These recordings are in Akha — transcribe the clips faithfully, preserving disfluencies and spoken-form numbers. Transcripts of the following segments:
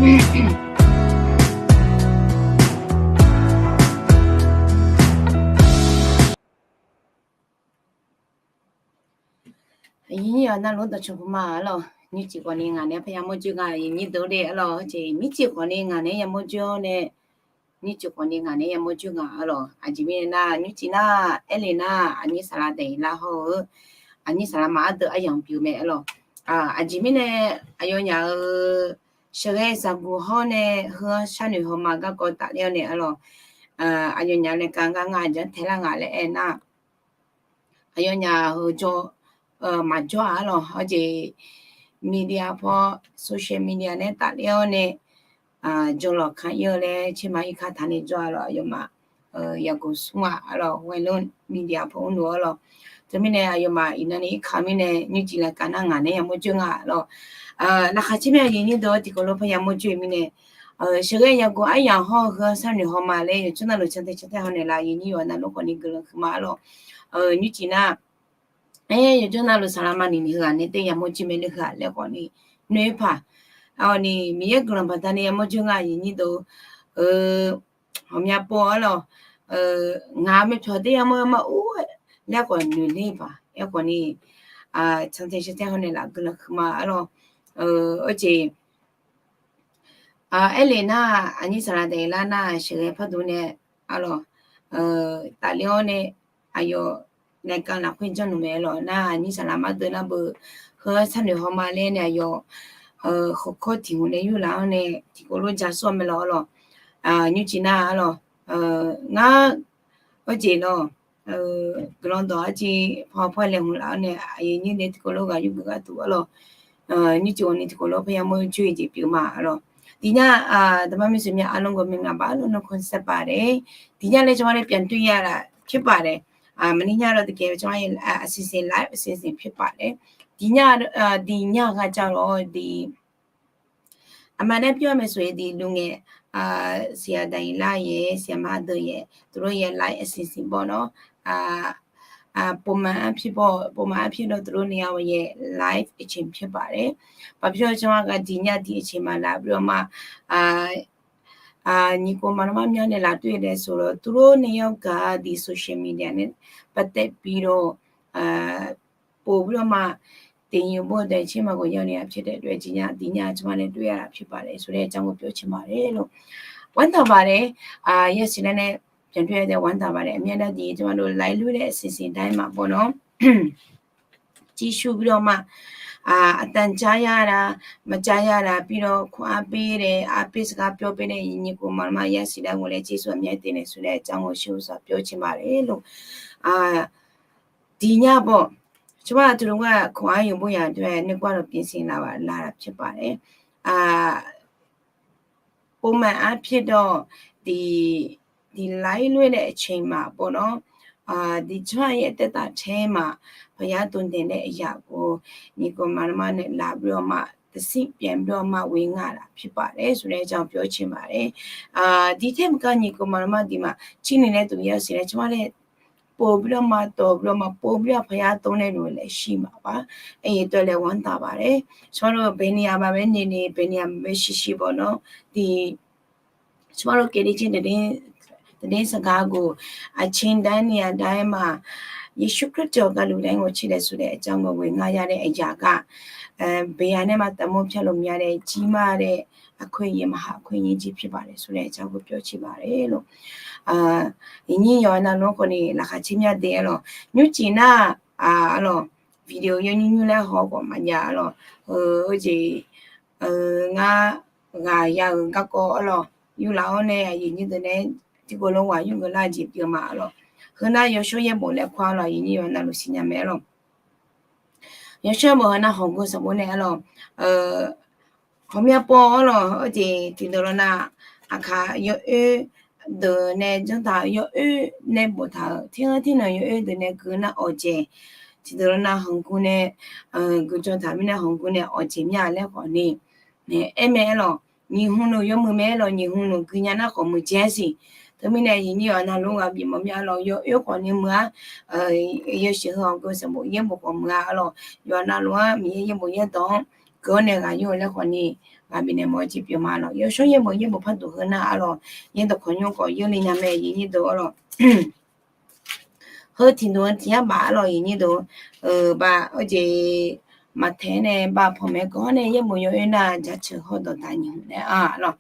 Aqnyir-awq navluf dawqcawq puq ma arlawq. Nymrcif khawfni ngaq naeq-aer parya mawr joer nga, aqnyir deuq-eu de arlawq. Jeq nymrcif khawfni ngaq naeq-aer yamawr joer-awr nae, nymrcif khawfni ngaq naeq-aer yamawr joer nga arlawq. Aqjeq mirnae nar, nymrcif nar, aerle nar, aqnyir saqlaq daeq lar hawr-eu, aqnyir saqlaq ma ardeuv aryamq pyeuf mae arlawq. Aqjeq mirnae, aqyawfnyaf-euq sheuqghae zaqguq hawr nae heu-anr sharnoeq hawma garkawv tafler-awr nae arlawq. Aqyawfnyaf nae ka ngar ngar aqjeq-anr taelar nga laer aer nar, aqyawfnyaf heu jawr maqjawr-a arlawq. Hawr jeq media paw, social media nae tafler-awr nae jawrlawq ka ir-eu laer tserma irkar taq nae jawr-a arlawq. Aqyawfmaf yaqguq smr-a arlawq, วัยรุ่น media paw mrluf arlawq. Teumirnae aqyawfmaf iqnan ni irkaq mirnae nymrcif laqkaq nar ngaq naeq-aer yamawr joer nga arlawq. Laqkhaq caer mya aqyuif nyir deuq-awr tiqkawv lof parya mawr joer-eu mirnae, sheuqghae yaqguq aryamq hawr-eu heu-anr sharnoeq hawma laer yawqjawr navluf cantae cantae hawnaeq laf aqyuif nyir yawqha navluf khawfni guiqlanq huiqma arlawq. Nymrcif nar, aer yawqjawr navluf saqlaq ma ni ni heughaq nae tae yamawr joer mae le heughaq laer khawfni noeq paq. Aqni Miqyaer guiqlanq baqdanae yamawr joer nga aqyuif nyir deuq-eu ghawqmya pov arlawq. Ngaq maeqpyawq tae yamawr yamawr ur laer khawf noeq ler paq. Aerkhawfni, cantae cantae hawnaeq laf guiqlanq huiqma arlawq. Arjeq aerle nar, aqnyir saqlaq daeq lar nar sheuqghae pardov nae arlawq, tafler-awr nae aqyawf naeq ka lafkhoer janrluf mae arlawq. Nar aqnyir saqlaq ma deuq nar beu heu-anr sharnoeq hawma laer nae aqyawf khawqkawr tiq hmq nae yurlaf-awr nae tiqkawv lof ja sawr mae lawq arlawq. Nymrcif nar arlawq, ngar arjeq lawq, guiqlanq dawq arjeq paw paw laeqhmq laf-awr nae aqyuif nyir nae tiqkawv lof ghaq yurgeuf gharduq arlawq. Nymrcif ghawqni tiqkawv lof parya mawr joer-eu jeq pyeuf ma arlawq. Tiqnya, daqma miqsoeq mya arlawq gawqmya ngaq baf arlawq nmr คน saer paq dae. Tiqnya laer jawrma nae เปลี่ยนตัว ya laf pyeuf paq dae. Maqnir nya lawr teukae jawrma aqsiqsiq ไลฟ์ aqsiqsiq pyeuf paq dae. Tiqnya, tiqnya ghaq ja lawq di Aqma nae pyur-a maeqsoeq-eu di luf ngae, siqyaq daq-iq lar yaeq, siqyaq ma deuq yaeq, teulof yaeq ไลฟ์ aqsiqsiq bawr nawr, povma arpyir bawr, povma arpyir dawr teulof nae-a yaeq ไลฟ์ aqceq pyeuf paq laer. Paq pyur-eu janr-a ghaq diq nya diq aqceq maqlaf bur-awr ma, nyiq kov maqlawr mar myanr nae laf doer-eu dae soq lawr teulof nae yawr gaq-a di social media nae ประเทศ bi lawr, pov bur-awr ma, tiq nyiq bur dae tser ma ghawq yawr nae arpyir dae doer-a jeq nya diq nya janr-a nae doer-a laf pyeuf paq laer soq laer janr ghawq pyawr ceq ma laer lawr. วันต่อวัน dae, yasiq lar nae byanq doer-a dae วันต่อวัน dae aqmyan nar diq janr-a lawr ไลฟ์ lof-aer aqsiqsiq dar-aer ma bawr nawr 继续 bur-awr ma, aqda jar yar laf, maqjar yar laf pir lawr ခွန်အားပေးတယ်, အားပေးစကားပြောပေးတယ်, nyiq kov maqlawr mar yasiq lar ghawq laer ကျေးဇူး aqmyan te nae soq laer janr ghawq shir-eu saq pyawr ceq ma laer lawr. Diq nya bawr, cawba teulof gar ခွန်အား yawq bawr yaq doer-a nae gar lawr ပြင်ဆင် laf-a laf pyeuf paq laer. Povma arpyir dawr, diq, diq ไลฟ์ lof-aer nae aqceq ma bawr nawr, diq janr-a yaeq taev taf caer ma, paqyar dov daeq nae aqyaq kov, nyiq kov maqlawr mar nae laf bur-awr ma, taqsir pyaeq bur-awr ma, ghoe nga laf pyeuf paq laer soq laer janr pyawr ceq ma laer. Diq taer maqgar nyiq kov maqlawr mar diq ma, cirni nae duq yasiq laer cawba laer pov bur-awr ma, tawq bur-awr ma, pov bur-awr paqyar dov nae luf laer shir ma ba. Aer-eu dawr laer วันต่อวัน laer, cawba lawr bae ni-a ba bae ni ni bae ni-a bae shir shir bawr nawr, diq สำหรับเราเกเรเจน သတင်းစကားကို အချိန်တိုင်းနေရာတိုင်းမှာ ယေရှုခရစ်တော်က လူတိုင်းကို ချစ်တယ်ဆိုတဲ့အကြောင်းကို ဝင်ငါရတဲ့အရာက ဘယ်ဟာနဲ့မှ တန်ဖိုးဖြတ်လို့မရတဲ့ ကြီးမားတဲ့ အခွင့်အရေး မဟာအခွင့်အရေးကြီး ဖြစ်ပါတယ်ဆိုတဲ့အကြောင်းကို ပြောချင်ပါတယ်လို့။ Iqnyir yawqha navluf-anr khawfni laqkhaq caer mya de-aer lawq. Nymrcif nar, arlawq, video yawnyir nymr laer haw khawf maqjav arlawq. Heu-eu jeq, ngar ghaq ya-euq garkawv arlawq, yurlaf-awr nae aqyuif nyir deuq nae tiqkawv lof ghaq yurgeuf lar jeq pyeuf ma arlawq. Heu nar yawshawr yaerbof laer kur arlawq, aqyuif nyir yawqha navluf siqnya mae arlawq. Yawshawr yaerbof heu nar hawqgeu sanqbof nae arlawq, hawqmya paw arlawq, arjeq tiqdeuq lawr nar, aqkaq yawoer deuq nae janr taq-eu, yawoer nae boftaq-euq, ter-anr ter nanq yawoer deuq nae geu nar awqjeq, tiqdeuq lawr nar hawqgeu nae, geu jawr taq mirnae hawqgeu nae awqjeq mya laer khawfni, aer mae arlawq, nyiq hmq luf yawmuiq mae arlawq, nyiq hmq luf gui nya nar khawf muiq jae-aer siq. Teumirnae aqyuif nyir yawqha navluf ghaq bif mawf mya arlawq, yawoer khawfni muiq-a, yawshuif heu hawqgeu sanqbof yaerbof khawf muiq-a arlawq, yawqha navluf-anr Miqyaer yaerbof yaerdawq-anr keuv-awr nae ghaq yur-eu laer khawf ni, ghaq bifnaeq mawf-eu jeq pyeuf ma lawq. Yawshawr yaerbof yaerbof parduf heu nar arlawq, yaerdawq kawq nymr khawf yurle nya mae, aqyuif nyir deuq arlawq. Heu tiqdmq-eu tiq yar baf arlawq, aqyuif nyir deuq, baf-eu jeq maqtaeq nae baf panmaeq keuv-awr nae yaerbof yawoer nar jaceuq hawr dawqdaq nyiq hmq nae arlawq.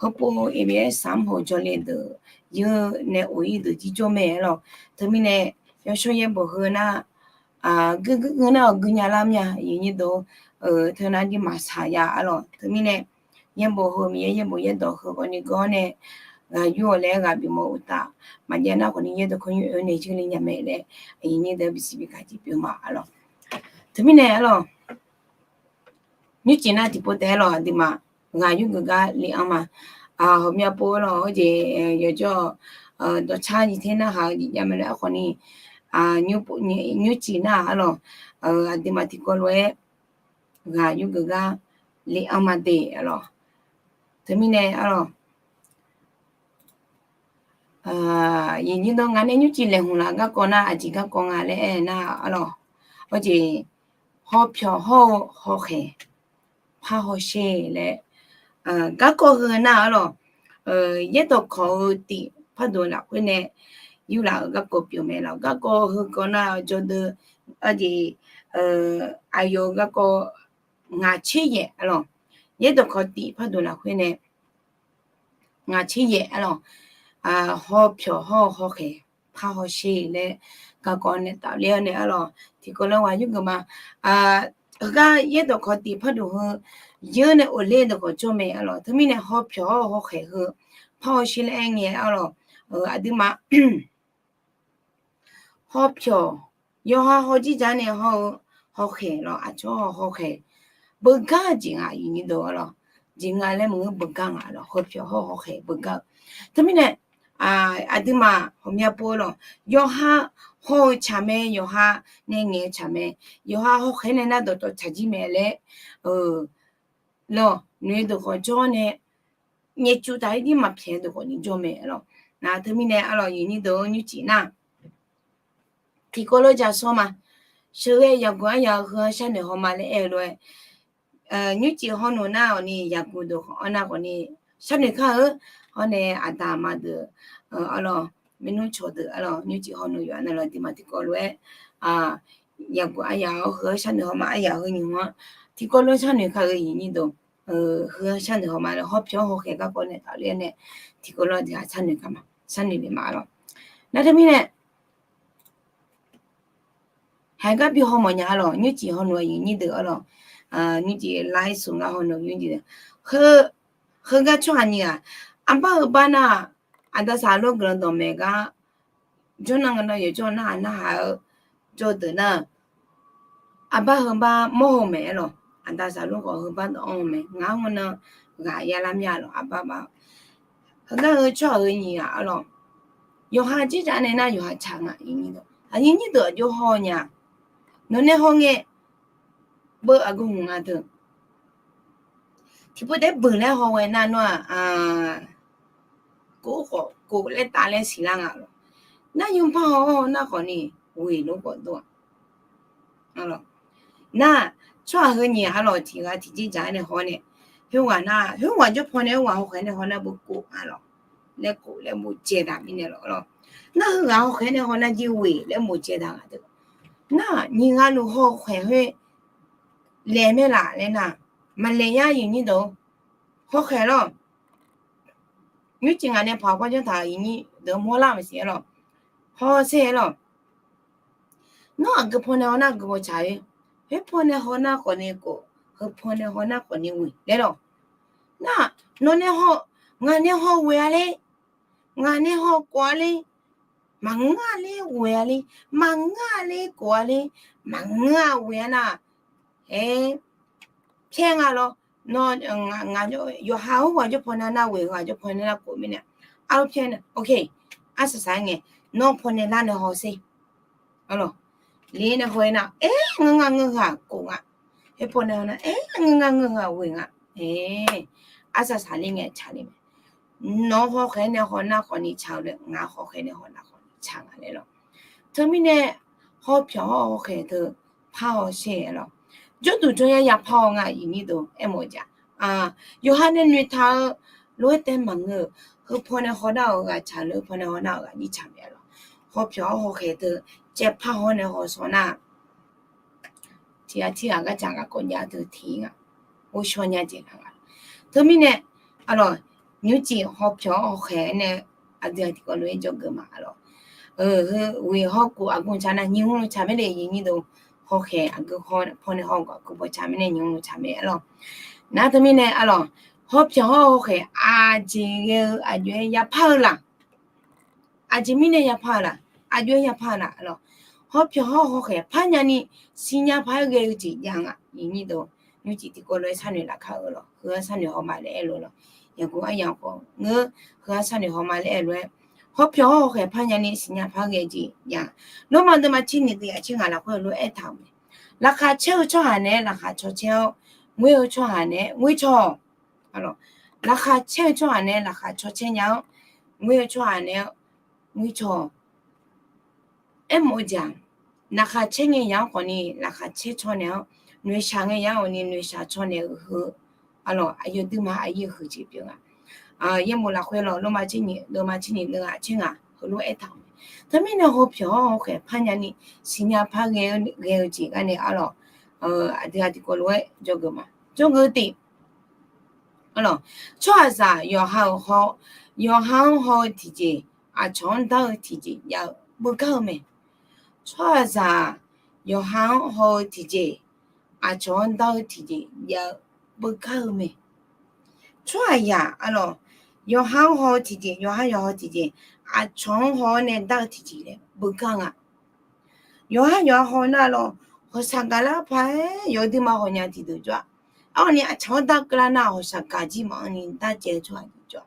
Heupov abs saq mr hoq jawrle deuq yeur nae of-ir deuq jirjawr mae arlawq. Teumirnae yawshawr yaerbof heu nar, guir guir guir nar-awq guir nya lar mya, aqyuif nyir deuq, teu nar jir maqsaq ya arlawq. Teumirnae yaerbof heu Miqyaer yaerbof yaerdawq heu khawf ni geur-awr nae ghaq yur-awq laer ghaq bifmawf uqtaf, maqjav nar khawf ni yaerdawq kawq nymr oe nae jir le nya mae laer, aqyuif nyir deuq bisiq bigaq jeq pyeuf ma arlawq. Teumirnae arlawq, nymrcif nar tiqpov taef arlawq, aqduimaf ghaq yur geuf gar le-anr ma. Ghawqmya pov arlawq, hawjeq yawqjawr dawqcar nyiq ter narhaq-eu jeq jav mae laer arkhawf ni, nymrcif nar arlawq, aqduimaf tiqkawv lof-aer ghaq yur geuf gar le-anr ma de arlawq. Teumirnae arlawq, aqyuif nyir deuq, ngaq nae nymrcif laeqhmq laf garkawv nar aqjeq garkawv nga laer aer nar arlawq, hawjeq hawpyawq hawr-eu hawkhaeq, par hawsher laer garkawv heu nar arlawq, yaerdawq kawq-eu tif parduf lafkhoer nae yurlaf-euq garkawv pyeuf mae lawq. Garkawv heu kawv nar jawrdeuv, aqjeq, aqyawf-eu garkawv ngaq tser yaef arlawq, yaerdawq kawq tif parduf lafkhoer nae ngaq tser yaef arlawq, hawpyawq hawr-eu hawkhaeq, par hawsher laer garkawv nae tafler-awr nae arlawq, tiqkawv lof-aer ghaq yur geuf ma. Heugar yaerdawq kawq tif parduf heu yeur nae of ler deuq khawf jawr mae arlawq. Teumirnae hawpyawq hawr-eu hawkhaeq heu par hawsher laer aer ngae arlawq, aqduimaf hawpyawq, yawqha hawjir ja nae hawr-eu hawkhaeq lawq, aqcawq hawkhaeq beugar-eu jeq nga, aqyuif nyir deuq arlawq. Jeq nga laer maqngeur, beugar nga lawq, hawpyawq hawr-eu hawkhaeq beugar-eu. Teumirnae aqduimaf ghawqmya pov lawq, yawqha haw-eu tsaq mae, yawqha nae ngaeq-eu tsaq mae, yawqha hawkhaeq nae nar dawqtawv tsaqjir mae laer, lawq, noeq deuq khawf jawr nae nyaefcuf taq-ir jir maqpyaeq-eu deuq khawf ni jawr mae lawq. Nar teumirnae arlawq, aqyuif nyir deuq-eu nymrcif nar tiqkawv lof-aer ja sawr ma. Sheuqghae yaqguq aryaq-eu heu-anr sharnoeq haw ma laer aer-eu lof-aer, nymrcif hawnoeq nar khawf ni yaqguq deuq khawf-anr nar khawf ni sharnoeq kar-eu. Hawr nae aqda aqma deuq, arlawq, maernmr cawq deuq arlawq, nymrcif hawnoeq yawqha navluf aqduimaf tiqkawv lof-aer yaqguq aryaq-awr heu-anr sharnoeq haw ma, aryaq heu nymq-anr tiqkawv lof-aer sharnoeq kar-eu, aqyuif nyir deuq, heu-anr sharnoeq haw ma laer hawpyawq hawkhaeq garkawv nae tafler-awr nae tiqkawv lof-aer aqduimaf sharnoeq kar ma, sharnoeq le ma arlawq. Nar teumirnae haiq gar bi haw mawf nya arlawq, nymrcif hawnoeq aqyuif nyir deuq arlawq, nymrcif laer smq gar hawnoeq nymrcif, heugar tsawrhaq nyiq ghaq, arbar heu bar nar, aqda saqlor guiqlanq dawqmaeq gar jawrnan nga nar yawqjawr narhaq narhaq-eu jawr deuq nar, arbar heu bar mawr-eu mae arlawq, aqda saqlor khawf heu bar dawq-anr-eu mae, ngaq-anr ngeur nan ghaq ya lar mya lawq, arbar bar. Heugar heu tsawrhaq heu nyiq ghaq arlawq, yawqha jirjaq nae nar yawqha tsaq nga, aqyuif nyir deuq aqjox haw nya, nawq nae haw ngae beu aqgeu hmq nga deuq. Tiqpov taef-aer beuq laer haw ghae nar nawr-aq, kof khawf kof laer tav laer siqlar nga lawq. Nar yawbar haw-awr nar khawf ni ghoeq lof khawf dov-aq. Nar tsawrhaq heu nyiq arlawq tiq ghaq tiqjeq dzaq-aer nae haw nae, khoerghaq nar khoerghaq jawr paw nae khoerghaq hawkhaeq nae haw nar beu kof nga lawq. Laer kof laer bof caev taq mirnae lawq lawq. Nar heughaq hawkhaeq nae haw nar jir ghoeq laer bof caev taq nga deuq. Nar nyiq ghaq luf hawkhaeq khoer laeq mae laf laer nar, maqlaeq yar aqyuif nyir deuq. Hawkhaeq lawq. Nymrcif ngaq nae paq-awr par janr taq-euq aqyuif nyir deuq mawrlar maqsiq-aer lawq. Hawsher-aer lawq. Nawr aqgeu paw nae haw nar aqgeu paw tsaq-ir, khoer paw nae haw nar khawf ni kof, heu paw nae haw nar khawf ni ghoeq laer lawq. Nar nawq nae haw, ngaq nae haw ghoeq-a ler, ngaq nae haw kof-a ler, maqngeur-a ler ghoeq-a ler, maqngeur-a ler kof-a ler, maqngeur-a ghoeq-a nar, aer, pyaer nga lawr. Nawr, ngaq, yawqha khoerghaq jawr paw nae nar ghoeq, heughaq jawr paw nae nar kof mirnae, arlawr pyaer nae, ok, arsaq saq-aer ngae, nawr paw nae lar nae haw sher. Arlawq, ler nae haw-aer nar, aer, ngeur nga ngeur ghaq kof nga. Khoer paw nae haw nar, aer, ngeur nga ngeur ghaq ghoeq nga. Aer, arsaq saq ler ngae tsaq le mae. Nawr hawkhaeq nae haw nar khawf ni tsaq-eu laer, ngaq hawkhaeq nae haw nar khawf ni tsaq nga laer lawq. Teumirnae hawpyawq hawr hawkhaeq teu par hawsher-aer lawq. jawrduq jawryar yapar-awr nga, iqnyir deuq aermawf-eu jeq-aq. Yawqha nae noeqtaq-eu lof-aer tae maqngeur-euq, heu pawnae hawnar-euq ghaq tsaq, heu pawnae hawnar-euq ghaq nyir tsaq mae-a lawq. Hawpyawq-awr hawkhaeq teu caevpar hawr nae hawsaw nar, tiqghaq tirghaq gardzaq garkawv jav-eu teu tiq-ir nga, ghovshaw nya jeq nga. Teumirnae, a lawq, nymrcif hawpyawq-awr hawkhaeq-aer nae aqdui-aq tiqkawv lof-aer jawrgeuf ma-a lawq. Heu ghoeq hawkuf aqgeu tsaq nar nyiq hmq tsaq mae le, iqnyir deuq hawkhaeq aqgeu haw pawnae hawgawf aqgeu baw tsaq mae nae nyiq hmq tsaq mae-a lawq. Nar teumirnae, a lawq, hawpyawq-awr hawkhaeq aqjeq ghae-eu aqjox-aer yapar-eu laq? Aqjeq mirnae yapar-eu laq? Aqjox-aer yapar-eu laq? A lawq, hawpyawq-awr hawkhaeq parnya ni siqnya paq-aer ghae-eu jeq jav nga, iqnyir deuq nymrcif tiqkawv lof-aer sharnoeq lafkar-eu lawq. Heu-anr sharnoeq hawma laer aer-eu lawq. Yaqguv aryamq khawf ngeur, heu-anr sharnoeq hawma laer aer-eu lof-aer, hawpyawq-awr hawkhaeq parnya ni siqnya paq-aer ghae-eu jeq jav. Lormav deuvma tser nyiq deuq yaf tser ngaq lafkhoer heulof-aer aertaq-euq mae. Laqkhaq caer-eu tsawrhaq naeq-aer laqkhaq caw caer-awr, ngoer-eu tsawrhaq naeq-aer ngoer caw-awq. Laqkhaq caer-eu tsawrhaq naeq-aer laqkhaq caw caer nya-awr, ngoer-eu tsawrhaq naeq-aer ngoer caw-awq. Aermawf-eu jeq-aq, laqkhaq caer ngae yaq-anr khawf ni laqkhaq caer caw naeq-awr, noeqshaq ngae yaq-anr khawf ni noeqshaq caw naeq-euq heu, a lawq, aqyawf duima aqyuif heujeq pyeuf nga. Yaerbof lafkhoer lawq, lormav tser nyiq, lormav tser nyiq deuq-aq tser ngaq heulof-aer aertaq-euq mae. Teumirnae hawpyawq-awr hawkhaeq parnya ni siqnya paq-aer ghae-eu jeq gar nae, a lawq, aqdui-aq tiqkawv lof-aer jawrgeuf ma, jawrgeuf tiq. A lawq, tsawrhaqzaq yawqha-euq haw, yawqha-anr haw-eu tiqjeq, aqcawq-anr dar-eu tiqjeq jav-eu beugar-eu mae. Tsawrhaqzaq yawqha-anr haw-eu tiqjeq, aqcawq-anr dar-eu tiqjeq jav-eu beugar-eu mae. Tsawrhaqzaq, a lawq, yawqha-anr haw-eu tiqjeq, yawqha yawqha tiqjeq, aqcawq-anr haw-awr nae dar-eu tiqjeq laer beugar nga. Yawqha yawqha haw nar lawq, hawqshaq gaqlar paq-aer yawqha duima hawq nya tiqdeuq jawr-a. Arni aqcawq-anr dar keuvlar nar hawqshaq gaq jir maqanr ni darjaev-eu tsawrhaq jawr-a.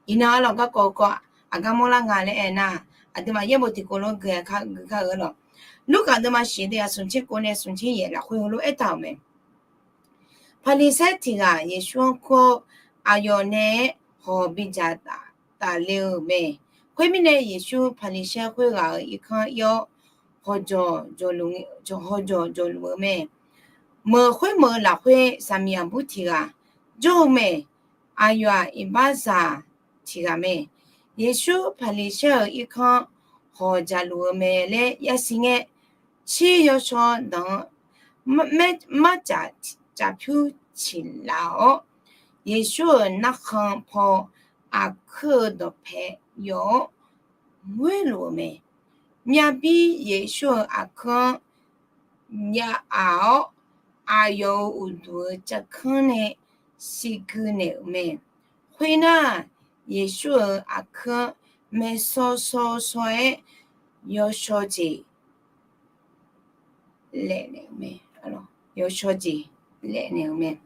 Iqnan-a lawq, garkawv kawv aqgar mawrlar nga laer aer nar, aqduimaf yaerbof tiqkawv lof-aer gui-a kar gui kar-eu lawq. Lurkaf deuvma shif deuq yaf smq tser kov nae smq tser yaef lafkhoer heulof-aer aertaq-euq mae. Paqliqsaer tiq ghaq Yeqsur-anr kur-awr, aqyawf nae-aer hawq bidzaq tafle-euq mae. Khoermirnae, Yeqsur Paqliqsaer khoerghaq-euq irkanr ir-awr, hawqjawq jawqluf-eu mae. Meuq khoermeuq-eu lafkhoer saqmiq aqbur tiq ghaq jawr-eu mae. Aqyawf-aq, iqbaxzaq tiq ghaq mae. Yeqsur Paqliqsaer-euq irkanr hawq dzaqluf-eu mae laer yasiq ngae, tsir yawshawr danq-anr marcaf caf pyur ciq laf-awr, Yeqsur-euq narkhan paw aqkuir-eu dawqpae yawf-awr ngoerluf-eu mae. Myavbir Yeqsur-euq aqkuir-anr jav-aq-awr, aqyawf-euq uqduq-eu javkanr nae siqgui naeq-euq mae. Khoernar, Yeqsur-euq aqkuir-anr maeqshaw shaw shaw-aer yawshawr jeq laef naeq-eu mae. Yawshawr jeq laef naeq-eu mae.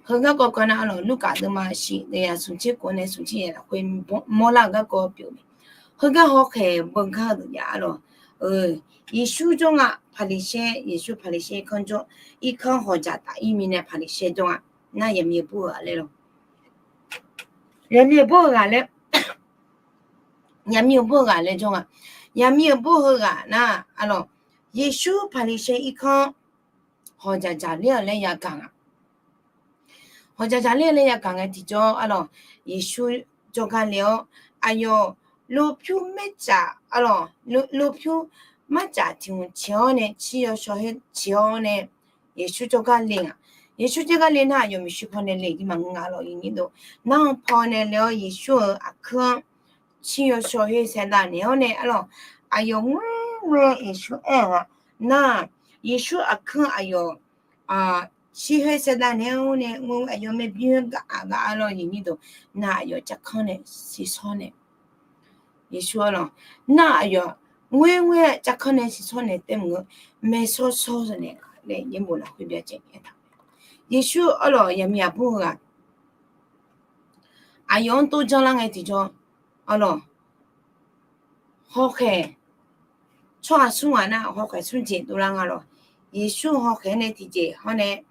Heugar kawv kawv nar, a lawq, Lurkaf deuvma shif deuq yaf smq tser kov nae smq tser yaef lafkhoer mawrlar-eu garkawv pyeuf mae. Heugar hawkhaeq beugar-eu deuq jav, a lawq, Yeqsur jawr nga. Paqliqsaer, Yeqsur Paqliqsaer irkanr jawr, irkanr hawq dzaq taf ir mirnae Paqliqsaer jawr nga. Nar yaqmiq bur-eu ghaq laer lawq. Yaqmiq bur-eu ghaq laer, yaqmiq bur-eu ghaq laer jawr nga. Yaqmiq bur-eu ghaq nar, a lawq, Yeqsur Paqliqsaer irkanr hawq dzaq dzaq ler-eu laer yagaq nga. Hawq dzaq dzaq ler-eu laer yagaq ngae tiqjawr, a lawq, Yeqsur jawrgar le-awr, aqyawf lopyur maercaf, a lawq, lopyur marcaf tiq hmq ciq-awr nae, tsir yawshawr her ciq-awr nae, Yeqsur jawrgar le nga. Yeqsur jawrgar le nar, aqyawf maeqshi paw nae le jir maqngeur nga, a lawq, iqnyir deuq. Narkhan paw nae le-awr Yeqsur-euq aqkuir-anr tsir yawshawr her saevdav naeq-awr nae, a lawq, aqyawf ngoerngoer Yeqsur aer-eu nar, Yeqsur aqkuir aqyawf tsir her saevdav naeq-awr nae, ngoer aqyawf maerbymr gaq-aq gaq-a lawq, iqnyir deuq. Nar aqyawf javkanr nae siqshawr nae, Yeqsur, a lawq, nar aqyawf ngoerngoer javkanr nae siqshawr nae taef maqngeur, maeqshawr shawr naeq laer yaerbof lafkhoer byacaevni aertaq-eu. Yeqsur, a lawq, yaqmiq aqbur-eu ghaq aqyawf-anr tov janrlar ngae tiqjawr, a lawq, hawkhaeq tsawrhaq smr ghaq nar hawkhaeq smr jeq dovlar nga lawq. Yeqsur hawkhaeq-anr nae tiqjeq hawr nae,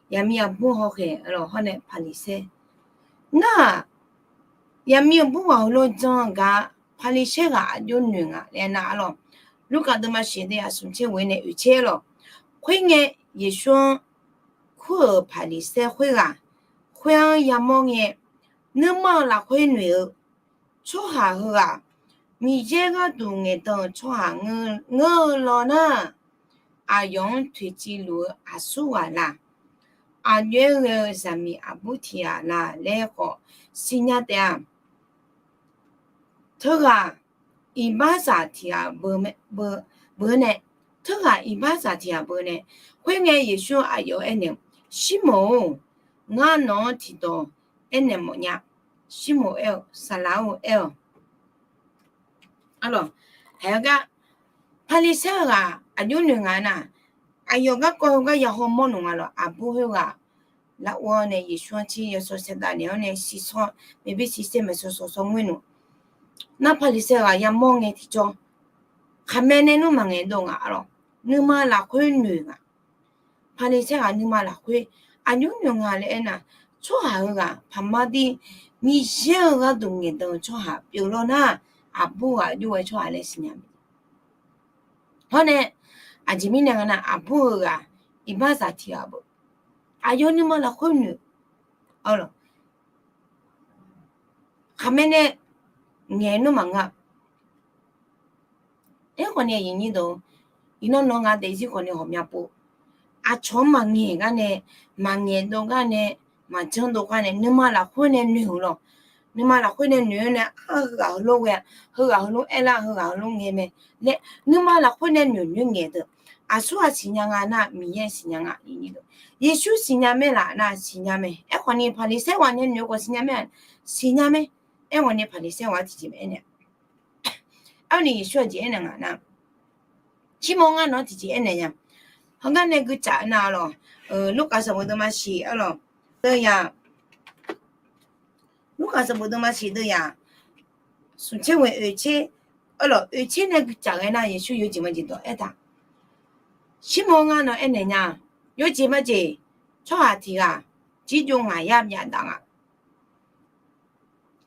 yaqmiq aqbur hawkhaeq, a lawq, hawr nae Paqliqsaer nar, yaqmiq aqbur ghaq heulof jan-eu gar Paqliqsaer ghaq aqjox noeq nga laer nar, a lawq, Lurkaf deuvma shif deuq yaf smq tser ghoe nae oeq tser, a lawq, khoerngae Yeqsur-anr kur-euq Paqliqsaer khoerghaq, khoer-anr yamawr ngae, nuima-euq lafkhoer noeq-eu tsawrhaq heughaq, Miqyaer gharduq ngaeqdan-eu tsawrhaq ngeur-eu law nar, aqyawf-anr toeqciv luf-eu aqsur ghaq la? Aqjox-aer ghae-eu zaqmiq aqbur tiq ghaq la laer khawf siqnya taef-a. Teughaq iqbaxzaq tiq ghaq beu nae, teughaq iqbaxzaq tiq ghaq beu nae, khoerngae Yeqsur aqyawf-anr aernaeq-eu, Sirmoq-or, ngar nawq-anr tiqdawq aernaeq mawfnya. Sirmoq aer-eu, Saqlaq-or aer-awq. Arlawq, haeq-eu gar, Paqliqsaer-eu ghaq aqjox noeq nga nar, aqyawf garkawv heugar yahaw mawrluf nga lawq. Aqbur khoerghaq lar-awr nae Yeqsur-anr tsir yawsaw saevdav naeq-awr nae siqsawr, maeqbi siqsaer maeqsawq sawqsawr ngoer nmr. Nar Paqliqsaer ghaq yamawr ngae tiqjawr, khaqmae nae nmr maqngaeq dov nga arlawq. Nuima lafkhoer noeq nga. Paqliqsaer ghaq nuima lafkhoer aqjox noeq nga laer aernar, tsawrhaq heughaq paqmar dir Miqyaer-euq gharduq ngaeqdan-eu tsawrhaq pyeuf law nar, aqbur ghaq jov-aer tsawrhaq laer siqnya mae. Hawr nae, aqjeq mirnae nga nar, aqbur heughaq iqbaxzaq tiq ghaq beu, aqyawf nuima lafkhoer noeq, arlawq, khaqmae nae ngaeq nmr maqngeur-a. Aerkhawf ni aqyuif nyir deuq, iqnan nawq nga daefzir khawf ni ghawqmya pov, aqcawq-anr maqngaeq gar nae, maqngaeq dov gar nae, maqjanr dov gar nae, nuima lafkhoer nae noeq-euq lawq. Nuima lafkhoer nae noeq-awr nae, heughaq heulof ghae, heughaq heulof aerlar, heughaq heulof ngae mae laer nuima lafkhoer nae noeq noeq ngaeq deuq, aqsur ghaq siqnya nga nar, Miqyaer siqnya nga. Yeqsur siqnya maer laf nar, siqnya mae. Aerkhawf ni Paqliqsaer ghaq nae noeq khawf siqnya maer, siqnya mae. Aerkhawf ni Paqliqsaer ghaq tiqjeq mae aernaeq Aerkhawf ni Yeqsur aqjeq aernaeq nga nar, Sirmoq, ngar nawq-anr tiqjeq aernaeq nya. Heugar nae guicaf nar arlawq, Lurkaf sanqbof deuvma shiq arlawq, deuvyaq, Lurkaf sanqbof deuvma shiq deuvyaq smqtser ghoe oeqtser, arlawq, oeqtser nae guicaf ghae nar, Yeqsur yawjeq majeq dawq aertaq, Sirmoq, ngar nawq-anr aernaeq nya. Yawjeq majeq, tsawrhaq tiq ghaq jirjov ngaq yar byav daq nga.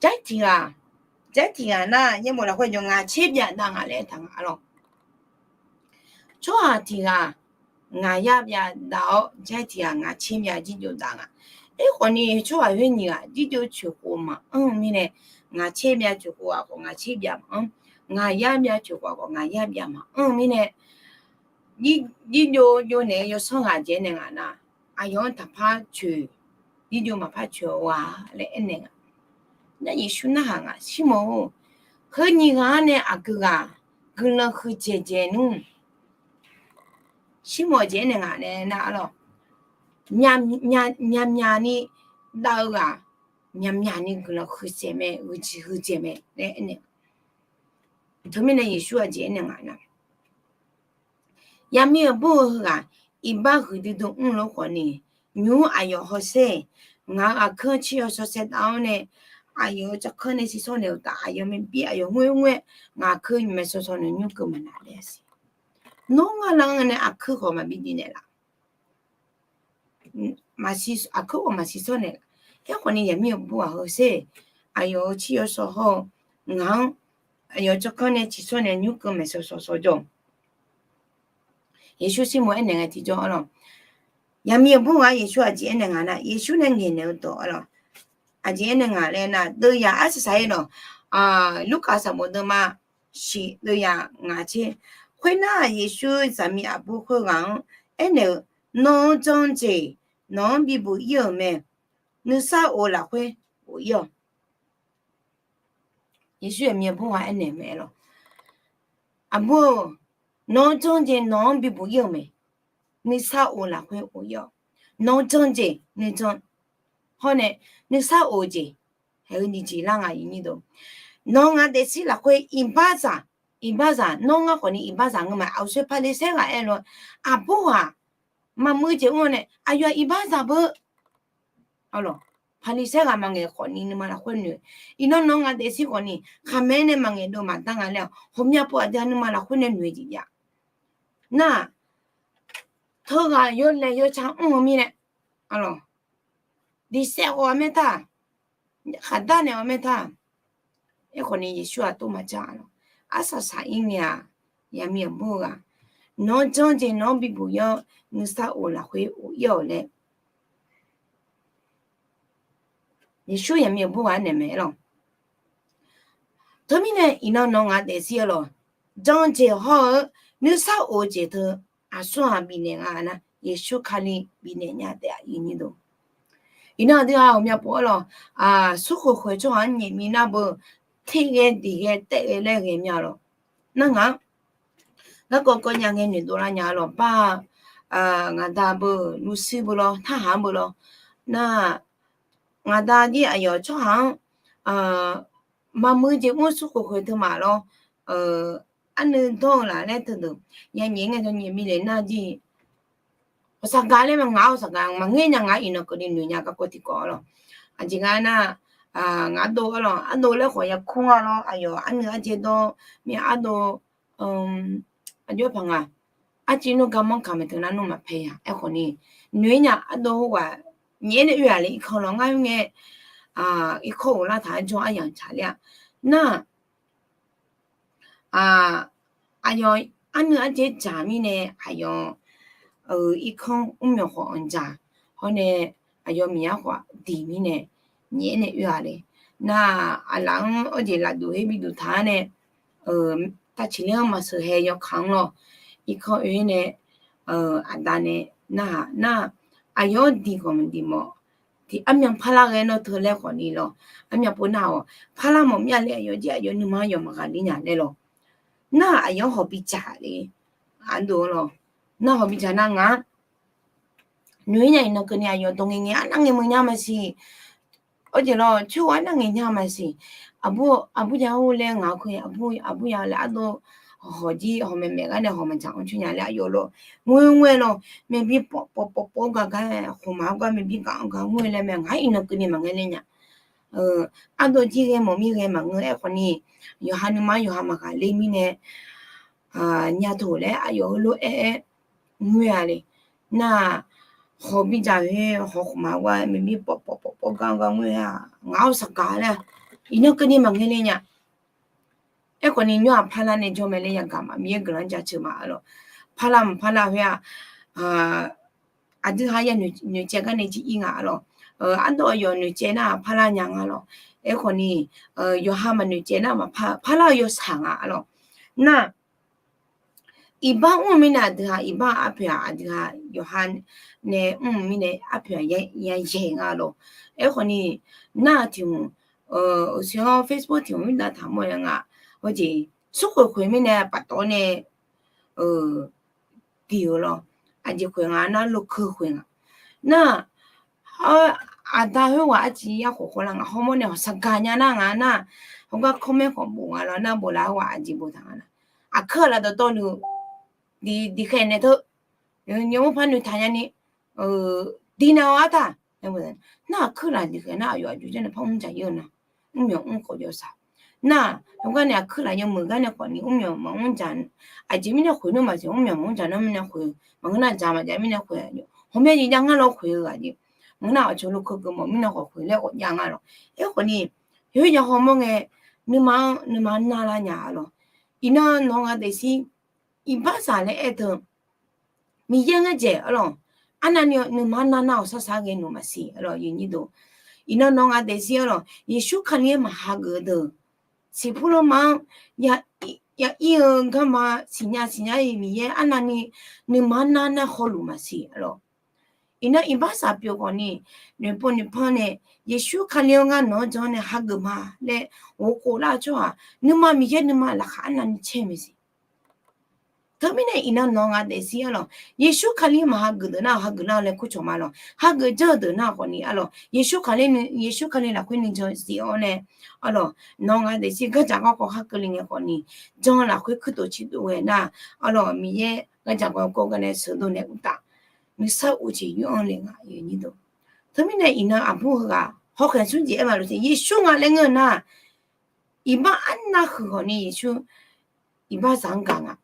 Jaer tiq ghaq, jaer tiq ghaq nar, yaerbof lafkhoer jawr ngaq tser byav daq nga laer aertaq nga arlawq. Tsawrhaq tiq ghaq ngaq yar byav daq-awr, jaer tiq ghaq ngaq tser byav jirjov daq nga. Aerkhawf ni tsawrhaq khoer nyiq ghaq jirjov coeqkhof maqanr-eu mirnae, ngaq tser byav coeqkhof ghaq khawf ngaq tser byav maqanr, ngaq yar byav coeqkhof ghaq khawf ngaq yar byav maqanr-eu mirnae, jirjov jov naeq-eu yawsanr ghaq jeq aernaeq nga nar, aqyawf-anr taqpar coeq, jirjov maqpar coeq-a laer aernaeq nga. Nar Yeqsur narhaq nga, Sirmoq-or, heu nyiq ghaq-anr nae aqgeu ghaq guiqlanq huiqdzaeq dzaeq nmr? Sirmoq jeq aernaeq nga nae nar arlawq, myaqmyaq ni dav-eu ghaq, myaqmyaq ni guiqlanq huiqdzaeq mae, huiqdzaeq mae laer aernaeq. Teumirnae Yeqsur aqjeq aernaeq nga nar, Yaqmir-euq bur-eu heughaq iqbax huiqdui dui mrlof khawf ni, nymq-mr aqyawf hawsher, ngaq-euq aqkuir-anr tsir yawsaw saevdav-awr nae, aqyawf-euq tsawrkanr nae siqsawr naeq-eu uqtaf, aqyawf maqbi aqyawf ngoerngoer, ngaq aqkuir maeqsawq sawq naeq nymr keuv maqnaq laer siq. Nawr ngar lar-anr nae aqkuir khawf maqbi duiv naeqlaf, aqkuir khawf maqsiq sawr naeqlaf. Aerkhawf ni Yaqmir-euq bur-aq hawsher, aqyawf-euq tsir yawsaw hawr-eu, ngaq-anr aqyawf-euq tsawrkanr nae siqsawr naeq nymr keuv maeqsawq sawq sawq jawr. Yeqsur Sirmoq aernaeq ngae tiqjawr arlawq, Yaqmir-euq bur ghaq-anr Yeqsur aqjeq aernaeq nga nar, Yeqsur nae ngaeqnaeq-eu dawq arlawq, aqjeq aernaeq nga laer nar, deuvyaq arsaq saq-ir lawq, Lurkaf sanqbof deuvma shiq deuvyaq ngaq tser. Khoernar, Yeqsur zaqmiq aqbur khoerghaq-anr aernaeq-eu, Nawq-euq jan-eu jeq nawq-anr bibuq ir-euq mae. Nuisar of lafkhoer of ir-awq. Yeqsur Yaqmir-euq bur ghaq aernaeq mae lawq, Aqbur-or, nawq-euq jan-eu jeq nawq-anr bibuq ir-euq mae. Nuisar of lafkhoer of ir-awq. Nawq-euq jan-eu jeq nuijan hawr nae nuisar of-eu jeq, haeq-eu nyiq jeq lar nga. Nawq-eu ngaq daefzir lafkhoer iqbaxzaq, iqbaxzaq nawr ngar khawf ni iqbaxzaq ngeur ma. Aqgeu soer Paqliqsaer ghaq aer lof-aer, aqbur ghaq maqmuiq jeq mr-awr nae aqyawf-aq iqbaxzaq beu Paqliqsaer ghaq maqngaeq khawf ni nuima lafkhoer noeq. Iqnan nawq-eu ngaq daefzir khawf ni khaqmae nae maqngaeq dov maqdar nga laer-awq. Ghawqmya pov aqdui-aq nuima lafkhoer nae noeq jeq jav nar-aq, teughaq yawlaeq yawca mr-eu mirnae, diqsaef ghawq-a maertaq, khaqdar naeq-awr maertaq. Aerkhawf ni Yeqsur-aq tov maqja lawq. Arsaq saq-ir ngae-aq, Yaqmir-euq bur-eu ghaq nawq-anr janr jeq nawq-anr bibuq yar-awr nuisar of lafkhoer of ir-awq laer, Yeqsur yaqmir-euq bur ghaq-aer naeq mae lawq. Teumirnae iqnan nawq ngaq daefzir-eu lawq, jan-eu jeq hawr-eu nuisar of-eu jeq teu aqsur ghaq bifnaeq nga nar, Yeqsur Kali bifnaeq nya taef-a. Iqnan aqdui-aq ghawqmya pov-aer lawq, smrkhoeq khoeq tsawrhaq-anr nyaef mi nar beu, ter ghae diq ghae taef ghae laer ghae mya lawq. Nar ngaq-anr garkawv kawv nya ngae noeqdov lar nya lawq. Bar, ngaqda beu, nuisir beu lawr, narhaq-anr beu lawr. Nar, ngaqda jir aqyawf tsawrhaq-anr maqmuiq jeq mr smrkhoeq khoeq teu ma lawr, arnuiv dawr-eu laf laer teudeuq ya nyaef ngae, nyaef mi le nar jir, ghawqshaq gaq laer ma, ngaq-awr ghawqshaq gaq maqngeur nya, ngaq iqnan keuvni noeq nya garkawv tiqkawv lawq. Aqjeq nga nar, ngaq ardov-a lawq, ardov laer khawf ya kur nga lawr, aqyawf arnuiv arjaev dawr mir-a ardov, aqjox paq nga, arciv nmr gar manr kaq maeqteu nar nmr maqpae ya. Aerkhawf ni noeq-ir nya, ardov ghaq nyaef-aer nae oe-aq le, irkanr lawr ngar oe ngae, irkanr uq lar taq-aer jawr aryamq tsaq ler-a. Nar, aqyawf arnuiv arjaev dzaq mirnae, aqyawf irkanr mrmyawq khawf anqdzaq hawr nae, aqyawf miqyaer khawf diq mirnae nyaef-aer nae oe-aq le. Nar, aqlaf-anr arjeq lafduq her biduq taq-ar nae, tavceqler-anr maqsheuq hae yawkaq-anr lawr, irkanr oe-ir nae, aqda nae, nar-aq nar, aqyawf-anr diq khawf maqdiq mawf, tiq armyan parlar ghae nawr teu laer khawf ni lawr, armyan pov nar-awq, parlar mawf mir-a le, aqyawf jir aqyawf nuima yawf maqghaq ler nya laer lawr. Nar, aqyawf-anr hawq bidzaq le, aqdov lawr, nar hawq bidzaq nar ngaq-anr noeq-ir nya, iqnan keuvni aqyawf dawqngae ngae arnavngae meuq nya maqsiq. Arjeq lawr, coer-eu arnavngae nya maqsiq. Aqbur, aqbur ya-or laer ngaq-anr kur, aqbur, aqbur ya laer ardov hawq jir hawq maeqmaeq gar nae hawq maqdzaq-anr coer nya laer aqyawf lawr, ngoer ngoer lawr, maeqbi pawf pawf pawf pawf-awr gar gar, khmqmaq-awr gar maeqbi gaq-anr gar ngoer laer mae, ngaq-anr iqnan keuvni maqngae ler nya. Ardov jir ghae mawf mir ghae maqngeur. Aerkhawf ni yawqha nuima yawqha maqghaq ler mirnae, nya taq laer aqyawf heulof-aer aer ngoer-a le. Nar, hawq bidzaq-eu hawq khmqmaq-awr gar maeqbi pawf pawf pawf pawf gar gar ngoer-a, ngaq-awr saqgaq laer, iqnan keuvni maqngae ler nya. Aerkhawf ni nymr-aq parlar nae jawr mae laer yagaq ma, Miqyaer guiqlanq jaceuq ma-a lawr. Parlar maqparlar khoer-aq, aqdui ha ya noeqcaev gar nae jir ir nga-a lawr. Ardov aqyawf noeqcaev nar-aq parlar nya nga lawr. Aerkhawf ni yawqha maqnoeqcaev nar maqpar, parlar-eu yawshaq nga-a lawr. Nar, iqbax mr-eu mirnae aqdui ha, iqbax arpoeq-aq aqdui ha, yawqha nae mr-eu mirnae arpoeq-aq yayaeq nga lawr. Aerkhawf ni nar-aq tiq hmq, uqshoe-awr Facebook tiq hmq mirdav taq mawr-a nga. Hawjeq smrkhoeq khoeq mirnae paftawf-awr nae diq-eu lawr. Aqjeq khoeq nga nar, lokeu khoeq nga. Nar, aqda khoerghaq arciv yar khof khawvlar nga, hawmawr nae hawq saqgaq nya nar nga nar, hawgar kawrmaer khawf bof nga lawr, nar bof laf-eu ghaq aqjeq boftaq nga nar, aqkuir-aq laf dawqtawvluf diq khaeq naeq teu, nymq mr par noeqtaq nyani, diq naeq-awq artaq. Nar aqkuir laf diq khaeq nar aqyawf aqjox janr nae par mr dzaq ir-eu nar, mrmyawq mr khawf jawrsaq. Nar, hawgar nae aqkuir laf yawmuiq gar nae khawf ni mrmyawq maqmr dzaq. Aqjeq mirnae khoeq nar maqsiq, mrmyawq maqmr dzaq nar mirnae khoeq, maqngeur nar dzaq maqdzaq mirnae khoeq, hawmya jeq jav ngar lawr khoeq-eu aqjeq. Maqngeur nar aqcawq lokeu geufmawf mirnae khawf khoeq laer khawf jav nga lawr. Aerkhawf ni, yawr ya hawmawr ngae, nuima-anr nuima narlar nya-a lawr. Iqnan nawq-eu ngaq daefzir, iqbaxzaq laer aer teu, Miqyaer ngar dzaeq-a lawr. Arnavni nuima narnar-awq sar sar ghae noeq maqsiq-a lawr, yawnyir deuq. Iqnan nawq-eu ngaq daefzir-a lawr, Yeqsur Kali-anr maqhageuf-eu deuq, siqpur lanma-anr ya ir-eu garma siqnya siqnya-iq Miqyaer arnavni nuima narnar hawluf maqsiq-a lawr. Iqnan iqbaxzaq pyeuf khawf ni, noeqpov noeqpanr nae, Yeqsur Kali-anr ngar nawq-anr jan nae hageuf ma laer ghofkhof lar-eu tsawrhaq nuima Miqyaer nuima laqkhaq arnavni caer mae siq. Teumirnae iqnan nawq-eu ngaq daefzir-a lawr, Yeqsur Kali maqhageuf deuq nar-awq hageuf lar-awq laer kurcawq ma lawr. Hageuf janr-eu deuq nar khawf ni-a lawr, Yeqsur Kali, Yeqsur Kali lafkhoer nuijan zif-awr nae, a lawr, nawq-eu ngaq daefzir gardzaq garkawv khar keuvle ngae khawf ni, jan lafkhoer kuirtof ciqtof ghae nar, a lawr, Miqyaer gardzaq garkawv gar nae sheuqdov nae uqtaf, nuisar of jeq yur-anr le nga. Teumirnae iqnan aqbur heughaq hawkhaeq smr jeq aer maqlof te, Yeqsur nga laer ngeur-eu nar, iqbax arnav huiq khawf ni Yeqsur iqbaxzaq-anr gaq nga.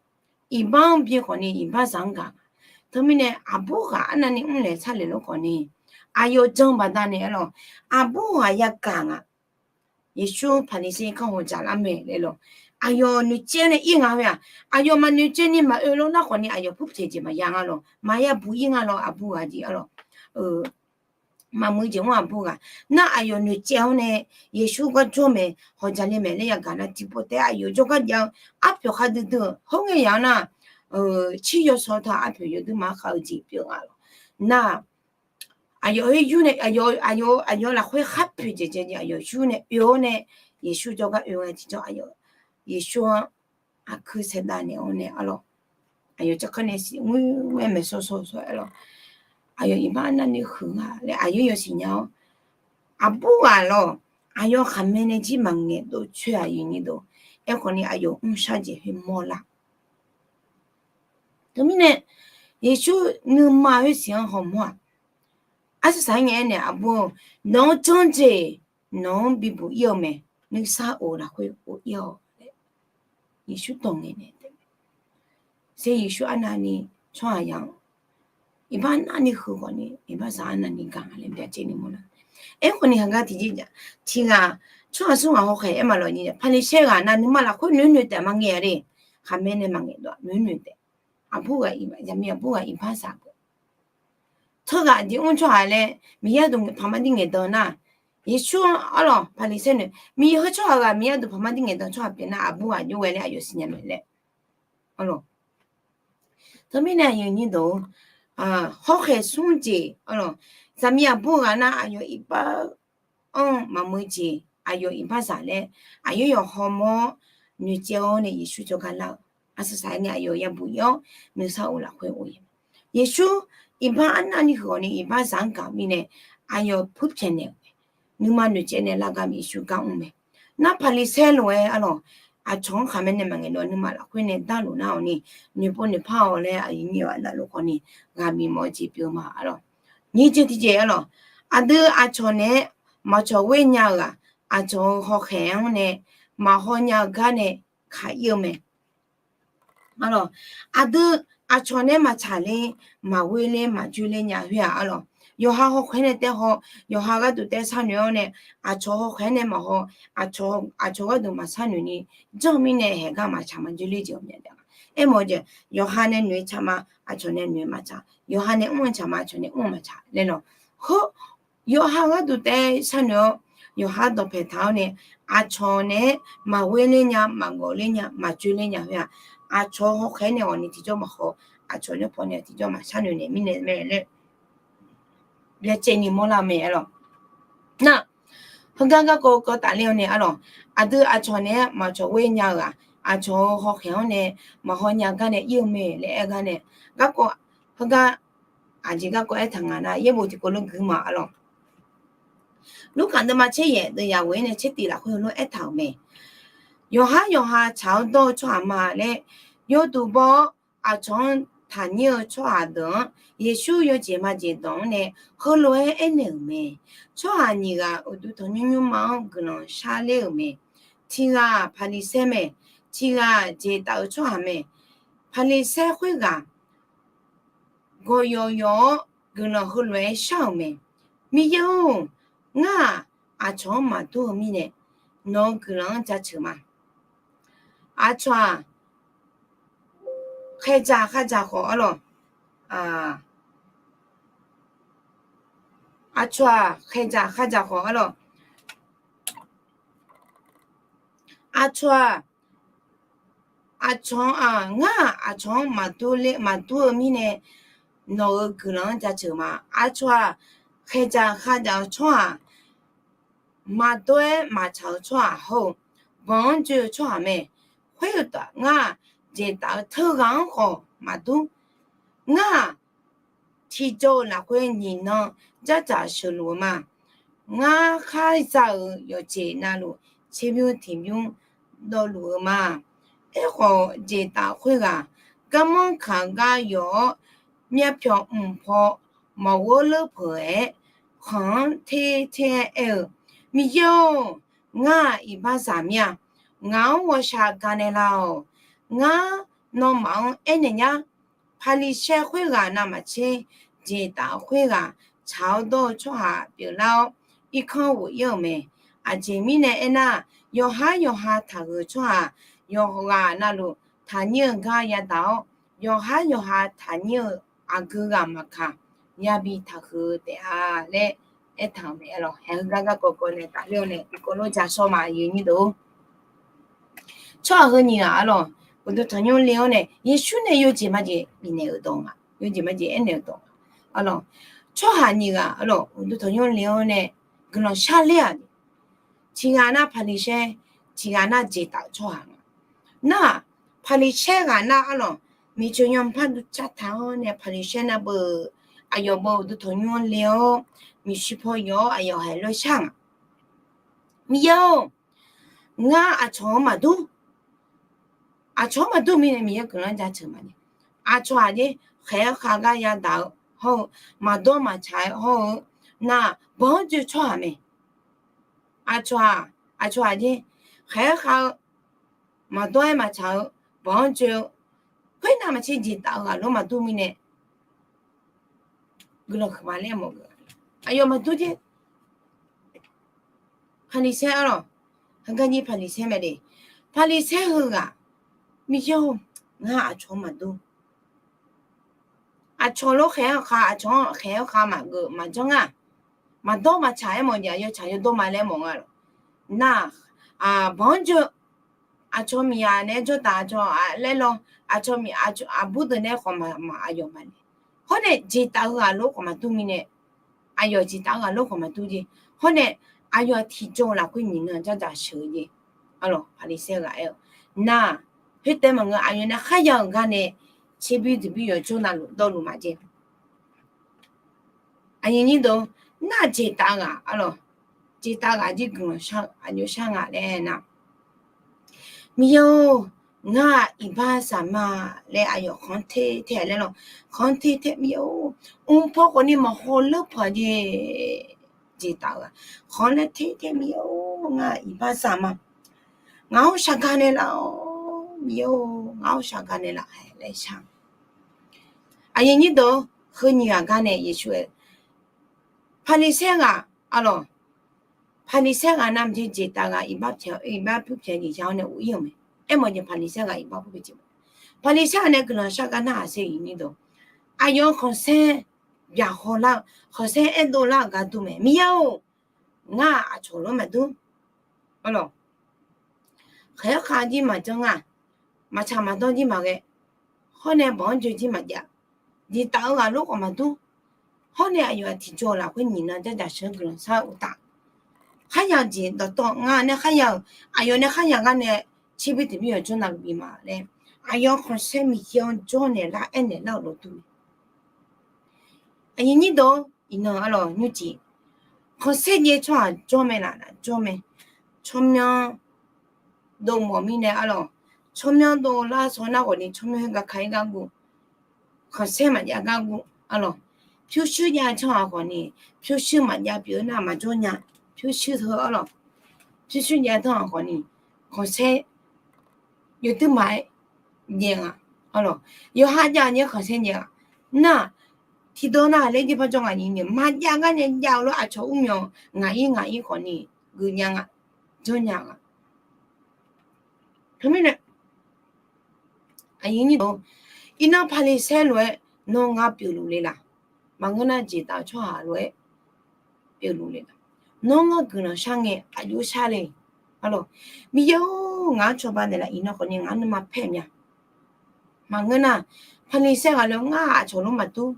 Iqbax-anr bye khawf ni iqbaxzaq-anr gaq nga. Teumirnae aqbur ghaq arnavni mrlaeq sharlaeq lof khawf ni, aqyawf jan baqdanae-a lawr, aqbur ghaq yagaq nga. Yeqsur Paqliqsaer kanr haw dzaqlar mae laer lawr, aqyawf noeqtsaev nae ir nga khoer-aq, aqyawf maqnoeqtsaev ni maqoe lawr nar khawf ni aqyawf purpyaeq jeq maqya nga lawr, maqya buq ir nga lawr, aqbur ghaq jeq-a lawr. Maqmuiq jeq mr aqbur ghaq nar aqyawf noeqtsaev-awr nae Yeqsur gar jawr mae, hawq jaqle mae laer yagaq nar tiqpov taef-aer aqyawf jawrgar jav-eu arpoeq khar duidui-eu hawr ngae yaq-anr nar, tsir yawsaw taq arpoeq yawdui maqkhav-eu jeq pyeuf nga lawr. Nar aqyawf khoer yur nae aqyawf, aqyawf lafkhoer khar poeq jeq jeq aqyawf yur nae oe-awr nae Yeqsur jawrgar oe-awr nae tiqjawr aqyawf Yeqsur-anr aqkuir saeqdav naeq-awr nae-a lawr, aqyawf carkar nae siq mr-aer maeqshawr shawr-aer lawr, aqyawf iqbax arnavni huiq nga laer aqyawf yawsiq nya-awr, aqbur ghaq lawr, aqyawf khaqmae nae jir maqngaeq dov coer-aq, aqyuif nyir dov, aerkhawf ni aqyawf mrshar jeq khoer mawrlar. Teumirnae Yeqsur nuima khoersiq-anr hawmawr-aq, arsaq saq-aer ngae aernaeq aqbur-or, nawq-anr janr jeq nawq-anr bibuq ir-eu mae, nuisar of lafkhoer of ir-awq laer Yeqsur dawq ngaeqnaeq taef. Sher Yeqsur arnavni tsawrhaqzaq-anr iqbax arnavni huiq khawf ni iqbax zaq arnavni gaq nga laer byacaevni mawrlar. Aerkhawf ni heugar tiqjeq-aq, tiqghaq tsawrhaq smr ghaq hawkhaeq aer maqlawq nyir-a, Paqliqsaer ghaq nav nuima lafkhoer noeq noeq taef maqngaeq-a le, khaqmae nae maqngaeq dov noeq noeq taef. Aqbur ghaq iq zaqmiq aqbur ghaq iqbax zaq geuf teughaq aqjeq mr tsawrhaq laer Miqyaer duq paqmar dir ngaeqdan nar, Yeqsur-anr arlawq Paqliqsaer noeq Miqyaer heu tsawrhaq ghaq Miqyaer duq paqmar dir ngaeqdan tsawrhaq pyeuf nar aqbur ghaq jov ghae laer aqyawf siqnya mae laer. Arlawq, teumirnae aqyuif nyir dov, hawkhaeq smr jeq arlawq, zaqmiq aqbur ghaq nar aqyawf iqbax-anr maqmuiq jeq aqyawf iqbax zaq laer aqyawf yawqhaw mawr noeqtsaev-awr nae Yeqsur jawrgar lar-eu, arsaq saq-aer nae aqyawf yabuq ir-awr nuisar of lafkhoer of-ir. Yeqsur iqbax arnavni huiq-awq ni iqbax zaq-anr gaq mirnae aqyawf purpyaeq naeq-euq mae. Nuima noeqtsaev nae lar gar Yeqsur gar mr mae. Nar Paqliqsaer lof-aer arlawq, aqcawq-anr khaqmae nae maqngaeq dov nuima lafkhoer nae darluf nar-awq ni, noeqpov noeqpar-awq laer aqyuif nyir-awq arnavluf khawf ni ghaq bif mawf-eu jeq pyeuf ma arlawq. Nyir jeq tiqjeq arlawq, aqdui aqcawq naeq-aer maqcawq ghoer nya-eu-aq, aqcawq-euq hawkhaeq-anr nae maqhaw nya-eu gar nae ka ir-eu mae. Arlawq, aqdui aqcawq nae maqtsaq ler, maqghoer ler, maqjoer ler nya khoer-aq arlawq, yawqha hawkhaeq-aer nae tae haw, yawqha gharduq tae sharnoeq-awr nae, aqcawq hawkhaeq-aer nae maqhaw, aqcawq gharduq maqsharnoeq ni janr-eu mirnae haeq gar maqtsaq maqjoer ler jeq-awq mya. Aermawf-eu jeq, yawqha nae noeq-eu tsaq ma, aqcawq nae noeq maqtsaq, yawqha nae mr-eu tsaq ma, aqcawq nae mr-eu maqtsaq laer lawq. Heu, yawqha gharduq tae sharnoeq-awr, yawqha dawqpaeq taq-awr nae, aqcawq naeq-aer maqghoer ler nya, maqgawf ler nya, maqjoer ler nya khoer-aq, aqcawq hawkhaeq-aer nae ghawqni tiqjawr maqhaw, aqcawq nymrpaw nae tiqjawr maqsharnoeq naeq mirnae mae laer byacaevni mawrlar mae arlawq. Nar, heugar garkawv kawv tafler-awr nae arlawq, aqdui aqcawq naeq-aer maqcawq ghoer nya-eu-aq, aqcawq-euq hawkhaeq-anr nae maqhaw nya gar nae ir-eu mae laer aer gar nae, garkawv heugar aqjeq garkawv aertaq nga nar, yaerbof tiqkawv lof gui ma arlawq. Lurkaf deuvma tser yaef deuv yaghoe-aer nae tser tif lafkhoer heulof-aer aertaq-euq mae. Yawqhar yawqha tsaq-awr dawr-eu tsawrhaq ma laer yawduq baw-awr, aqcawq-anr taqnyir-eu tsawrhaq deuq-anr Yeqsur yawjeq majeq dawq-anr nae heulof-aer aernaeq-euq mae. Tsawrhaq nyiq ghaq uqduq tanqnymr nymrma-anr guiqlanq sharler-euq mae. Tiq ghaq-aq Paqliqsaer mae, tiq ghaq-aq jeq taf-eu tsawrhaq mae. Paqliqsaer khoerghaq gawqyawq yawq-awr guiqlanq heulof-aer shar-euq mae. Miqyaer-or, ngar-aq aqcawq-anr maqdur-eu mirnae nawq-eu guiqlanq-anr jaceuq ma. Aqcawq-aq khaeqdzaq khavdzaq khawf arlawq, aqcawq-aq khaeqdzaq khavdzaq khawf arlawq, aqcawq-aq, aqcawq-aq ngar-aq aqcawq-anr maqdur-eu mirnae nawq-euq guiqlanq-anr jaceuq ma. Aqcawq-aq khaeqdzaq khavdzaq-eu tsawrhaq, maqdawr-aer maqtsaq-eu tsawrhaq hawr-eu, banq-anr joe-eu tsawrhaq mae. Khoeruqtaf ngar-aq jeq taf-eu teughaq-anr khawf maqdur. Ngar-aq tiqjawr-eu lafkhoer nyiq nan dzardzaq sheuqluf-eu ma. Ngar kharza-euq yawqjeq navluf tserbymr tiqbymr dawvluf-eu ma. Aerkhawf jeq taf khoerghaq garmanr kaq gar yawq-awr, myavpyawq mq paw mawq ghor leur peuq-aer, khanq-anr ter ter-aer aer-eu, Miqyaer-or, ngar-aq iqbaxzaq mir-a. Ngaq-anr ghawqshaq gaqnaeq laf-awq. Ngar nawmaf-anr aernaeq nyar. Paqliqsaer khoerghaq navmaqtser jeq taf khoerghaq tsaq-awr dawr-eu tsawrhaq pyeuflar-awr, irkanr ghof ir-euq mae. Aqjeq mirnae aernar, yawqhar yawqha taqhuiq-eu tsawrhaq yawqghaq navluf taqnyir-eu gar yadaq-awr, yawqhar yawqha taqnyir-eu aqgeu ghaq maqkaq, yabi taqhuiq-eu taef-a laer aertaq-euq mae. Arlawq, haeq heugar garkawv kawv nae tafler-awr nae tiqkawv lof ja shawr ma, aqyuif aqnyir deuq-or. Tsawrhaq heu nyiq ghaq arlawq, uqduq tanqnymr le-awr nae Yeqsur nae yawjeq majeq bifnaeq-euq dawq nga, yawjeq majeq aernaeq-euq dawq nga. Arlawq, tsawrhaq nyiq ghaq arlawq, uqduq tanqnymr le-awr nae guiqlanq sharler-aq, tiqghaq nar Paqliqsaer, tiqghaq nar jeqtaf-eu tsawrhaq nga. Nar-aq, Paqliqsaer ghaq nar arlawq, miqcoeq nymr par duv cav taq-awr nae Paqliqsaer nar beu, aqyawf beu uqduq tanqnymr le-awr, miqshi paw yawf-awr aqyawf haeq loer shar nga. Miqyaer-or, ngar aqcawq-anr maqdur. Aqcawq-anr maqdur mirnae Miqyaer guiqlanq jaceuq ma nae, aqcawq-aq jer khaeq-aer khav gar yadaq-eu hawr-eu, maqdawr maqtsaq-aer hawr-eu, nar banq-anr joe tsawrhaq mae. Aqcawq-aq, aqcawq-aq jer khaeq-aer khav-eu, maqdawr-aer maqtsaq-eu, banq-anr joe-eu, khoernav maqtser jeqtaf-eu ghaq lof maqdur mirnae guiqlanq huiqma laer mawf-eu, aqyawf maqdur jer. Paqliqsaer arlawq, heugar jir Paqliqsaer mae de. Paqliqsaer heughaq, Miqyaer-or, ngar aqcawq-anr maqdur. Aqcawq lof khaeq-aer khav, aqcawq-anr khaeq-aer khav maqgeuf maqjanr nga. Maqdawr maqtsaq-aer mawf jeq, yawtsaq yawdawr ma laer mawf nga lawq. Nar, banq-anr joe, aqcawq miqghaq naeq-aer jawrtaf, aqcawq laer lawr, aqcawq miq, aqbur deuq nae khawf maq, maq aqyawf maqnaeq. Hawr nae jeqtaf-eu ghaq lof khawf maqdur mirnae, aqyawf jeqtaf-eu ghaq lof khawf maqdur jer. Hawr nae aqyawf tiqjawr-eu lafkhoer nyiq nan dzardzaq sheuq-eu jer. Arlawq, Paqliqsaer ghaq aer-eu, nar, khoertav maqngeur, aqyawf nae kharya-euq gar nae tserbir tiqbir yawqjawr navluf dawvluf maqjaer. Aqyuif aqnyir deuq, nar jeqtaf ghaq arlawq, jeqtaf ghaq jir guiqlanq shar, aqjox shar nga laer aernar, Miqyaer-or, ngar iqbax saqma laer aqyawf khanq-anr ter ter-a laer lawr, khanq-anr ter ter, Miqyaer-or, mqpawr khawfni maqhaw leur paq jeq, jeqtaf ghaq khanq-anr laer ter ter, Miqyaer-or, ngar iqbax saqma, ngaq-anr shaqgaq naeqlaf-awr, Miqyaer-or, ngaq-anr shaqgaq naeqlaf-aer laer shar. Aqyuif aqnyir deuq, heu nyiq ghaq gar nae Yeqsur aer, Paqliqsaer ghaq arlawq, Paqliqsaer ghaq navmaqtser jeqtaf ghaq iqbax pyaq, iqbax pyur pyaq jeq ya-awr nae of-ir-euq mae. Aermawf jeq Paqliqsaer ghaq iqbax pyur pyaq jeq, Paqliqsaer ghaq nae guiqlanq shar gar narhaq sher aqyuif aqnyir deuq, aqyawf-anr khanqsaer byaqhaw lar-eu, khanqsaer aerdov lar-euq gar dur mae, Miqyaer-or, ngar aqcawq lof maqdur. Arlawq, khaeq-aer khav jir maqjanr nga, maqtsaq maqdawr jir maqghae, hawr nae banq-anr joe jir maqjav, jeqtaf-eu ghaq lof khawf maqdur. Hawr nae aqyawf-aq tiqjawr-eu lafkhoer nyiq nan dzardzaq sheuq-eu guiqlanq shar uqtaf, kharya-eu jeq dawqtawv nga nae kharya-euq, aqyawf nae kharya gar nae tserbir tiqbir yawqjawr navluf bif ma laer, aqyawf-anr khanqsaer Miqyaer-anr jawr naeqlar aernaeq lar-euq lawr dur mae. Aqyuif aqnyir deuq, iqnan arlawq nymrcif, khanqsaer jaev tsawrhaq jawr mae laf, jawr mae. Tsawrmyanr dov mawf mirnae arlawq, tsawrmyanr dov lar shaw nar khawfni tsawrmyanr heugar ka-ir gar guv, khanqsaer maqjav gar guv arlawq. Pyurshuir jav tsawrhaq khawfni, pyurshuir maqjav pyeuf-eu nar maqjawr nya. Pyurshuir teu arlawq, pyurshuir jav tsawrhaq khawfni, khanqsaer yawduir maqaer jaev nga. Arlawq, yawqha jav-eu nya khanqsaer jaev nga. Nar, tiqdawq nar laer jir par jawr nga nyiq nyiq maqjav gar nae jav-eu lof aqcawq ur myawq ngaq-ir ngaq-ir khawfni geuf nya nga, jawr nya nga. Teumirnae, aqyuif aqnyir deuq, iqnan Paqliqsaer lof-aer nawr ngar pyeufluf le laf? Maqngeur nar jeqtaf-eu tsawrhaq lof-aer pyeufluf le laf? Nawr ngar guiqlanq shar ngae aqjox shar le. Arlawq, Miqyaer-or, ngaq-anr cawba naeqlaf, iqnan khawfni ngaq-anr nuima paer mya. Maqngeur nar, Paqliqsaer ghaq lof-aer ngar aqcawq lof maqdur.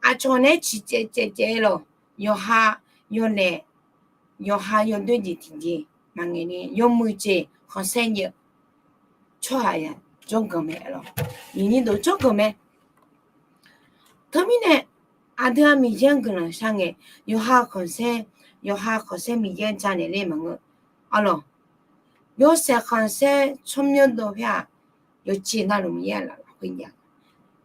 Aqcawq naeq-aer ciqcaev caev caev lawq, yawqha yawlaeq, yawqha yawdoer jeq tiqjeq maqngaeq ni yawmuiq jeq khanqsaer jaev-eu tsawrhaq ya jawrganq mae lawq. Nyiq nyiq dov jawrganq mae. Teumirnae, aqdui-aq Miqyaer-anr guiqlanq shar ngae, yawqha khanqsaer, yawqha khanqsaer Miqyaer-anr janaeq ler maqngeur. Arlawq, yawshaef khanqsaer tsawrmyanr dov khoer-aq, yawqjeq navluf Miqyaer-aq lafkhoer jav.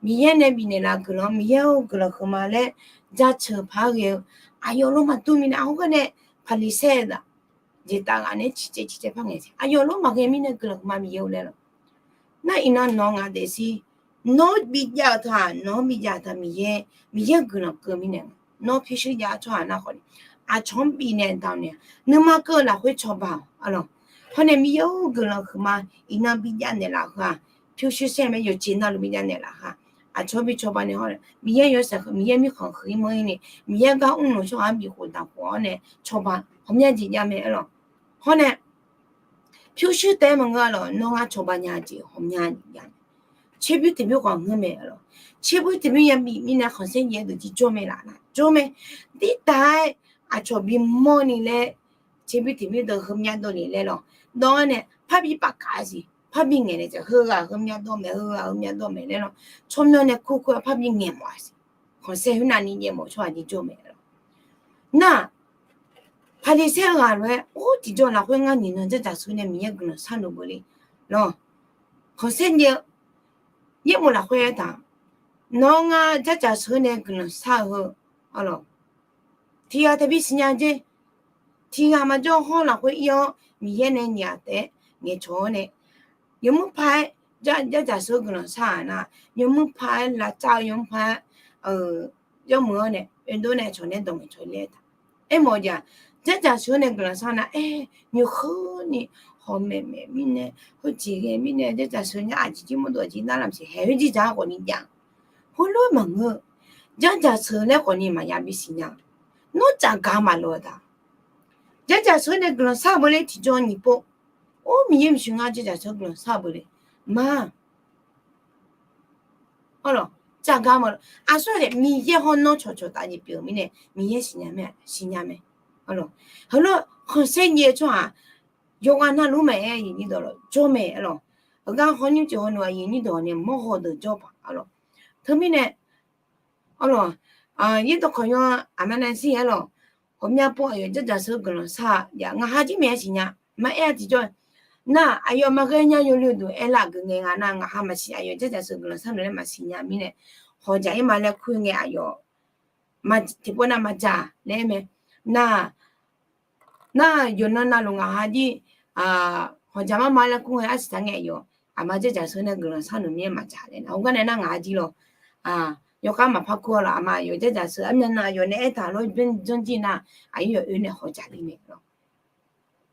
Miqyaer nae bifnaeq laf-eu guiqlanq, Miqyaer-or guiqlanq huiqma laer jaceuq paq-aer ghae-eu aqyawf lof maqdur mirnae, aqhawr gar nae Paqliqsaer-eu zaf jeqtaf ghaq nae ciqcaev ciqcaev par ngaeq, aqyawf lof maqghae mirnae guiqlanq huiqma Miqyaer-or laer lawq. Nar iqnan nawq-anr ngaq daefzir, nawq-anr bijav-eu teu-aq, nawq-anr bijav-eu teu-aq Miqyaer, Miqyaer guiqlanq keuv mirnae, nawr pyurshuir jav-eu tsawrhaq nar khawfni, aqcawq-anr bifnaeq daq naeq, nuima keuv-eu lafkhoer cawba-awq. Arlawq, Hawr nae Miqyaer-or, guiqlanq huiqma iqnan bijav naeqlaf heu-aq, pyurshuir saer mae, yawqjeq navluf bijav naeqlaf heu-aq, aqcawq bi cawba nae hawr nae Miqyaer yawshaef, Miqyaer mirkhanq huiq-ir manr-ir ni, Miqyaer gar mrluf tsawrhaq-anr bifkhof daqkhof-awr nae cawba ghawqmya jeq jav mae aerlawq. Hawr nae pyurshuir taef-aer maqngeur-a lawq, nawr ngar cawba nya jeq ghawqmya jeq jav mae. Tserbymr tiqbymr khawf ngeur mae aerlawq. Tserbymr tiqbymr yabif mirnae khanqsaer jaev-eu deuq jir jawr mae laf nar jawr mae. Tirtaq-aer aqcawq bimawr ni laer, tserbymr tiqbymr deuq heumyav dov le laer lawq. Dawv-aer nae parbi pafkaf-a siq, parbi ngaeq nae taq heughaq heumyav dawv mae, heughaq heumyav dawv mae laer lawq. Tsawrmyanr nae kur kur-aer parbi ngaeq mawf-a siq. Khanqsaer khoernav ni jaev mawf tsawrhaq jir jawr mae aerlawq. Nar, Paqliqsaer-eu ghaq lof-aer, or, tiqjawr lafkhoer ngar nyiq nan dzardzaq sheuq nae Miqyaer guiqlanq sharnoeq beu le lawq. Khanqsaer jaev-eu yaerbof lafkhoer aertaq, nawr ngar dzardzaq sheuq nae guiqlanq shar-eu heu, arlawq, tiqghaq taqbi siqnya jer. Tiqghaq maqjawr hawr lafkhoer ir-awr Miqyaer nae nyiq ghaq taef-aer ngaeqcawq-awr nae, yawmuiq paq-aer dzardzaq sheuq-eu guiqlanq shar-aq nar, yawmuiq paq-aer lavcav-eu, yawmuiq paq-aer jawrmuiq-awr nae oedov nae cawq nae dawq ngaeqcawq ler-aer taq. Aermawf-eu jeq-aq, dzardzaq sheuq nae guiqlanq shar nar, aer, nymq khoer ni hawq maeq maeq mirnae, khoerjeq ghae mirnae dzardzaq sheuq nya aqjeq jir mawrdov aqjeq nar lamq siq haeq khoer jir dzaq khawf ni jav. Heulof-aer maqngeur, dzardzaq sheuq laer khawf ni maqya bisiq nya. Nawr tsafgaq maqloq-a taq. Dzardzaq sheuq nae guiqlanq shar-eu beu le tiqjawr nyiq pov. Or, Miqyaer maqsiq ngar dzardzaq sheuq guiqlanq shar-eu beu le ma. Arlawq, tsafgaq maqloq. Aqsur-aq Miqyaer hawr nawr cawqcawq taf jeq pyeuf-eu mirnae Miqyaer siqnya mae, siqnya mae. Arlawq, heulof khanqsaer jaev-eu tsawrhaq yawqghaq navluf maqaer, aqyuif nyir dawq lawq jawr mae arlawq. Heugar hawnymr jeq hawnmr aqyuif nyir dawq nae mawrhaw deuq jawr paq arlawq. Teumirnae arlawq, yaerdawq kawq yaw aqma navzir arlawq, ghawqmya pov aqyawf dzardzaq sheuq guiqlanq shar-a, ngaqha jir maeq-aer siqnya, maqaer-a tiqjawr. Nar, aqyawf maqghae nya yawluiv duq aerlar geuf ngae nga nar, ngaqha maqsiq, aqyawf dzardzaq sheuq guiqlanq sharnoeq laer maqsiq nya mirnae, hawqjaq-ir ma laer kur ngae aqyawf tiqpov nar maqdzaq laer mae. Nar, nar yawqnan navluf ngaqha jir hawqjaq mar ma laer kur ngae arsiq taq ngae aqyawf aqma dzardzaq sheuq nae guiqlanq sharnoeq mir-aer maqdzaq laer nar, heugar nae nar ngaqha jir lawq, yawkhav maqpar kur-a lawq, aqma aqyawf dzardzaq sheuq armyan nar aqyawf nae aertaq lawr janrjir nar, aqyawf oe nae hawqjaq le mae lawq.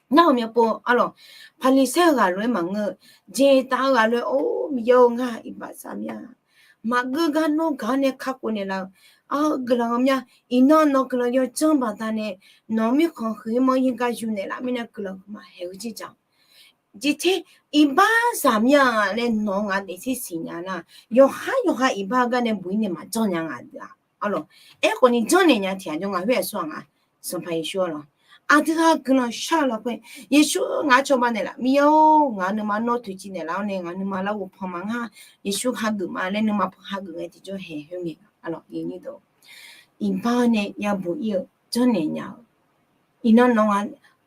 Nar ghawqmya pov arlawq, Paqliqsaer-eu ghaq lof-aer maqngeur-eu, jeqtaf-eu ghaq lof-aer, or, Miqyaer-or, ngar iqbax sar mir-a. Maqgeur gar nawr gaq-awr nae kakhof naeqlaf-eu, a, guiqlanq ghawqmya, iqnan nawq guiqlanq yawdzanr baqdanae, nawq-eu mirkhanq huiq-ir manr-ir gar yur naeqlaf mirnae guiqlanq huiqma haeq-eu jir dzaq. Jeqter iqbax zaq mir-a laer nawq-eu ngaq daefzir siqnya nar, yawqhar yawqha iqbax-eu gar nae buq-ir nae maqjanr nya nga deuq-a. Arlawq, aerkhawf ni janrnaeq nya tiq ghaq jawr nga, khoer aqsur-aq nga, Sanqpaq Yeqsur arlawq. Aqdui-aq guiqlanq shar-eu lafkhoer, Yeqsur ngaq-anr cawba naeqlaf, Miqyaer-or, ngaq nuima nawr toeqciv naeqlaf-awr nae ngaq nuima larghov pan ma ngar, Yeqsur hageuf ma laer nuima pan hageuf ngae tiqjawr haeq khoer ngae arlawq, iqbax-awr nae yabuq-ir-eu janrnaeq nya-eu, iqnan nawq-a,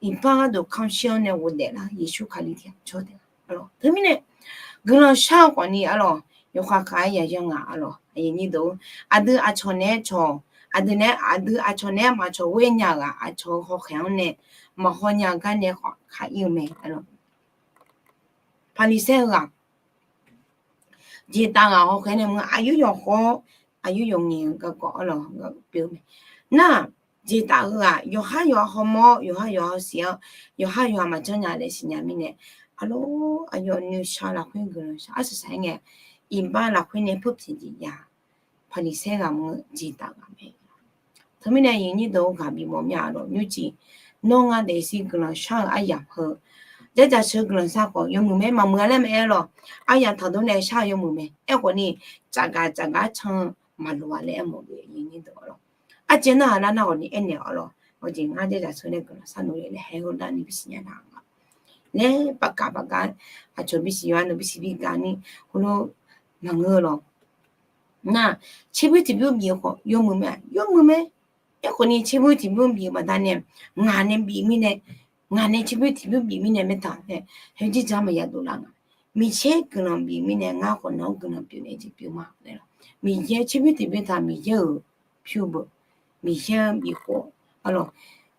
iqbax gharduq kamq shir-awr nae ghofdaef lar-eu Yeqsur Kali tiq ghaq cawdaef. Teumirnae guiqlanq shar-eu khawfni arlawq, yawkhav khav-aer yaya ngaq arlawq, aqdui aqcawq naeq-aer cawq, aqdui nae aqdui aqcawq naeq-aer maqcawq ghoer nya-euq-aq, aqcawq-eu hawkhaeq-anr nae maqhaw nya-eu gar nae khawf khar ir-eu mae arlawq. Paqliqsaer-eu ghaq, jeqtaf ghaq hawkhaeq nae mr-eu aqyur yawqhaw-awr, aqyur yawqngaeq-eu garkawv arlawq pyeuf-eu mae. Nar, jeqtaf heu-aq yawqhar yawqha hawmawr-awr, yawqhar yawqha hawsiq-awr, yawqhar yawqha maqjanr nya laer siqnya mirnae, arlawq, aqyawf nuishaq lafkhoer guiqlanq shaq arsaq saq-aer ngae, iqbax lafkhoer nae purpyeuf jeq jav-a. Paqliqsaer ghaq mr-eu jeqtaf ghaq mae. Teumirnae aqyuif nyir deuq-or, ghaq bif mawf mir-a arlawq, nymrcif nawr ngar daefzir guiqlanq shar-eu aryamq heu, dzardzaq sheuq guiqlanq shar khawf yawmuiq mae, maqmuiq-a laer maqaer lawq. Aryamq taqdov nae shar-eu yawmuiq mae. Aerkhawf ni, tsafgaq tsafgaq-aer can-eu maqloq-a laer aermawf-eu aqyuif nyir deuq arlawq. Aqjeq nar-aq lar nar ghawqni aernaeq-awq arlawq. Aqjeq ngar dzardzaq sheuq nae guiqlanq shar noeq le laer haeq-eu darni bisiq nya nar-aq laer paqgaq paqgaq-aer aqcawq bisiq yawqha-anr bisiq bi gaq ni heulof maqngeur-eu lawq. Nar, tserbymr tiqbymr bif-eu khawf yawmuiq mae, yawmuiq mae. Aerkhawf ni tserbymr tiqbymr bif-eu baqdanae, ngaq nae bif mirnae, ngaq nae tserbymr tiqbymr bif mirnae maertaq-aer, haeq jir dzaq maqya dovlar nga. Miqyaer guiqlanq bif mirnae ngar khawf nawq-anr guiqlanq pyeuf nae jeq pyeuf ma laer lawq. Miqyaer tserbymr tiqbymr taq Miqyaer-euq pyur beu, Miqyaer-anr bifkhof arlawq.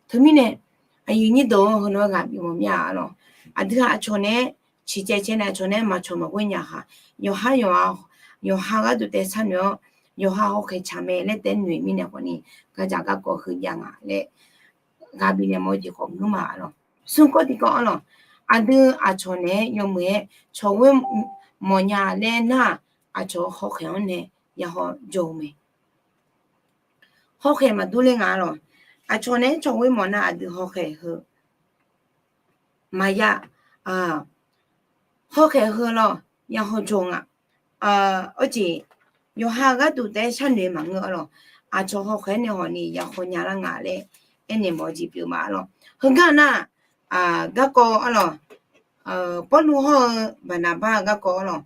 Teumirnae aqyuif nyir deuq-or, heulof-aer ghaq bif mawf mir-a arlawq. Aqdui-aq aqcawq nae-aer ciqcaev caev nae aqcawq nae-aer maqcawq maqghoer nya khaq, yawqhar yawqha, yawqha gharduq taef sharnoeq-awr, yawqha hawkhaeq tsaq mae laer taef-aer noeq mirnae khawfni, gardzaq garkawv heu jav nga laer ghaq bifnaeq mawf-eu jeq khawf ngeur ma arlawq. Smrkawv tiqkawv arlawq, Aqdui aqcawq naeq-aer yawmuiq-aer cawq ghoer mawfnya laer nar-aq, aqcawq hawkhaeq-anr nae yahaw jawr-eu mae. Hawkhaeq maqdur ler nga lawq. Aqcawq naeq-aer cawq ghoer mawf nar aqdui hawkhaeq heu maqya, hawkhaeq heu lawq, yahaw jawr nga. Arjeq yawqha gharduq taef-aer sharnoeq maqngeur-a lawq. Aqcawq hawkhaeq-anr nae hawq ni yahaw nya lar nga laer aernaeq mawf-eu jeq pyeuf ma-a lawq. Heugar nar, garkawv arlawq, Pawrluv hawr-eu Baqnaqbar-eu garkawv arlawq,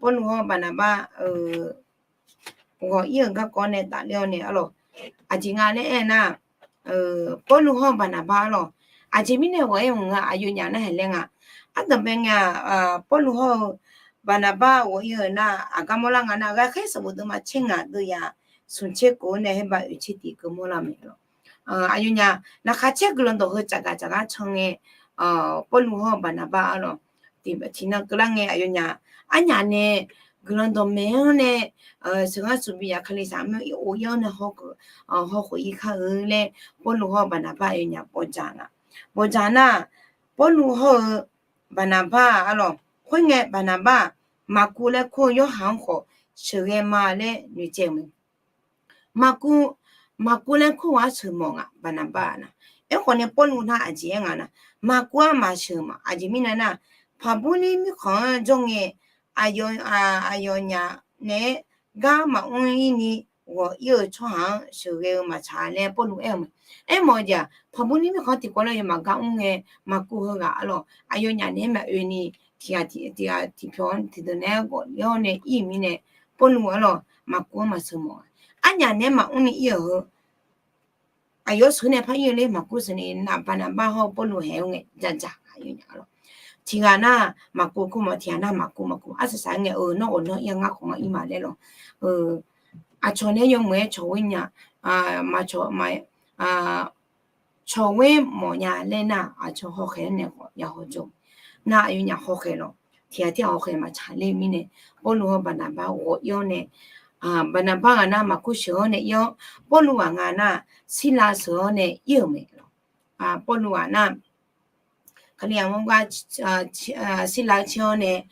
Pawrluv hawr-eu Baqnaqbar ghawq-ir-euq garkawv nae tafler-awr nae arlawq, aqjeq nga laer aer nar, Pawrluv hawr-eu Baqnaqbar arlawq, aqjeq mirnae ghawq-ir maqngeur-a, aqyawfnyaf nar haeq laer nga. Ardanqbae ngae-aq, Pawrluv hawr-eu Baqnaqbar ghawq-ir-euq nar aqgar mawrlar nga nar, ghaqkhaer sanqbof deuvma caer ngaq deuv ya smq caer kof-eu nae haer ba oeq caer tiq keuv mawrlar-eu mae lawq. Aqyawfnyaf laqkhaq caer guiqlanq dawq heu tsafgaq tsafgar can ngae, Pawrluv hawr-eu Baqnaqbar arlawq, tiqnan keuvlar ngae aqyawfnyaf arnyaf nae guiqlanq dawqmaeq-anr nae sheuqghaq sheuqbi yaf Kalizaq armur ir of-ir-anr nae hawkhof ir kar-eu laer Pawrluv hawr-eu Baqnaqbar aqyawfnyaf bawqdzaq nga. Bawqdzaq nar, Pawrluv hawr-eu Baqnaqbar arlawq, khoerngae Baqnaqbar-aq, Maqkuv laer kur-eu Yorhaq-anr khawf sheuqghae ma laer noeqtsaev-eu mae. Maqkuv, Maqkuv laer kur-eu-anr sheuq mawf nga, Baqnaqbar-aq nar. Aerkhawf ni Pawrluv nar aqjeq aer nga nar, Maqkuv-anr maqsheuq ma. Aqjeq mirnae nar, paqbur lir mirkhanq-anr jawr ngae, aqyawf, aqyawfnyaf naeq-aer gar maqmr ir ni ghawq-ir-euq tsawrhaq-anr sheuqghae-eu maqtsaq laer Pawrluv aer-eu mae. Aermawf-eu jeq-aq, paqbur lir mirkhanq-anr tiqkawv laer yawmaf gar mr ngae, Maqkuv heughaq arlawq, aqyawfnyaf naeq-aer maqoe ni tiqghaq tiqpyawq-anr tiqdeuq nae-aer ghawq-ir-awr nae ir-euq mirnae, Pawrluv arlawq Maqkuv-anr maqsheuq mawf-a. Arnyaf naeq-aer maqmr ni ir-euq heu aqyawf sheuq nae par ir-eu ler Maqkuv sheuq ni nar, Baqnaqbar hawr-eu Pawrluv haeq-eu ngae dzaqdzaq aqyawfnyaf arlawq. Tiqghaq nar Maqkuv kur mawf, tiqghaq nar Maqkuv, Maqkuv arsaq saq-aer ngae, nawr ghawqnawr ir-a ngar khawf ngar ir ma laer lawq. Aqcawq naeq-aer yawmuiq-aer cawq ghoer nya, maq cawq ma cawq ghoer mawfnya laer nar, aqcawq hawkhaeq-anr nae khawf yahaw jawr. Nar aqyawfnyaf hawkhaeq lawq, tiqghaq tir-aq hawkhaeq maqtsaq ler-eu mirnae, Pawrluv hawr Baqnaqbar ghawq-ir-awr nae, Baqnaqbar ghaq nar Maqkuv sheuq-awr nae ir-awr, Pawrluv ghaq nga nar Sirlav sheuq-awr nae ir-euq mae lawq. Pawrluv ghaq nar Kali aqmur gar Sirlav caer-awr nae,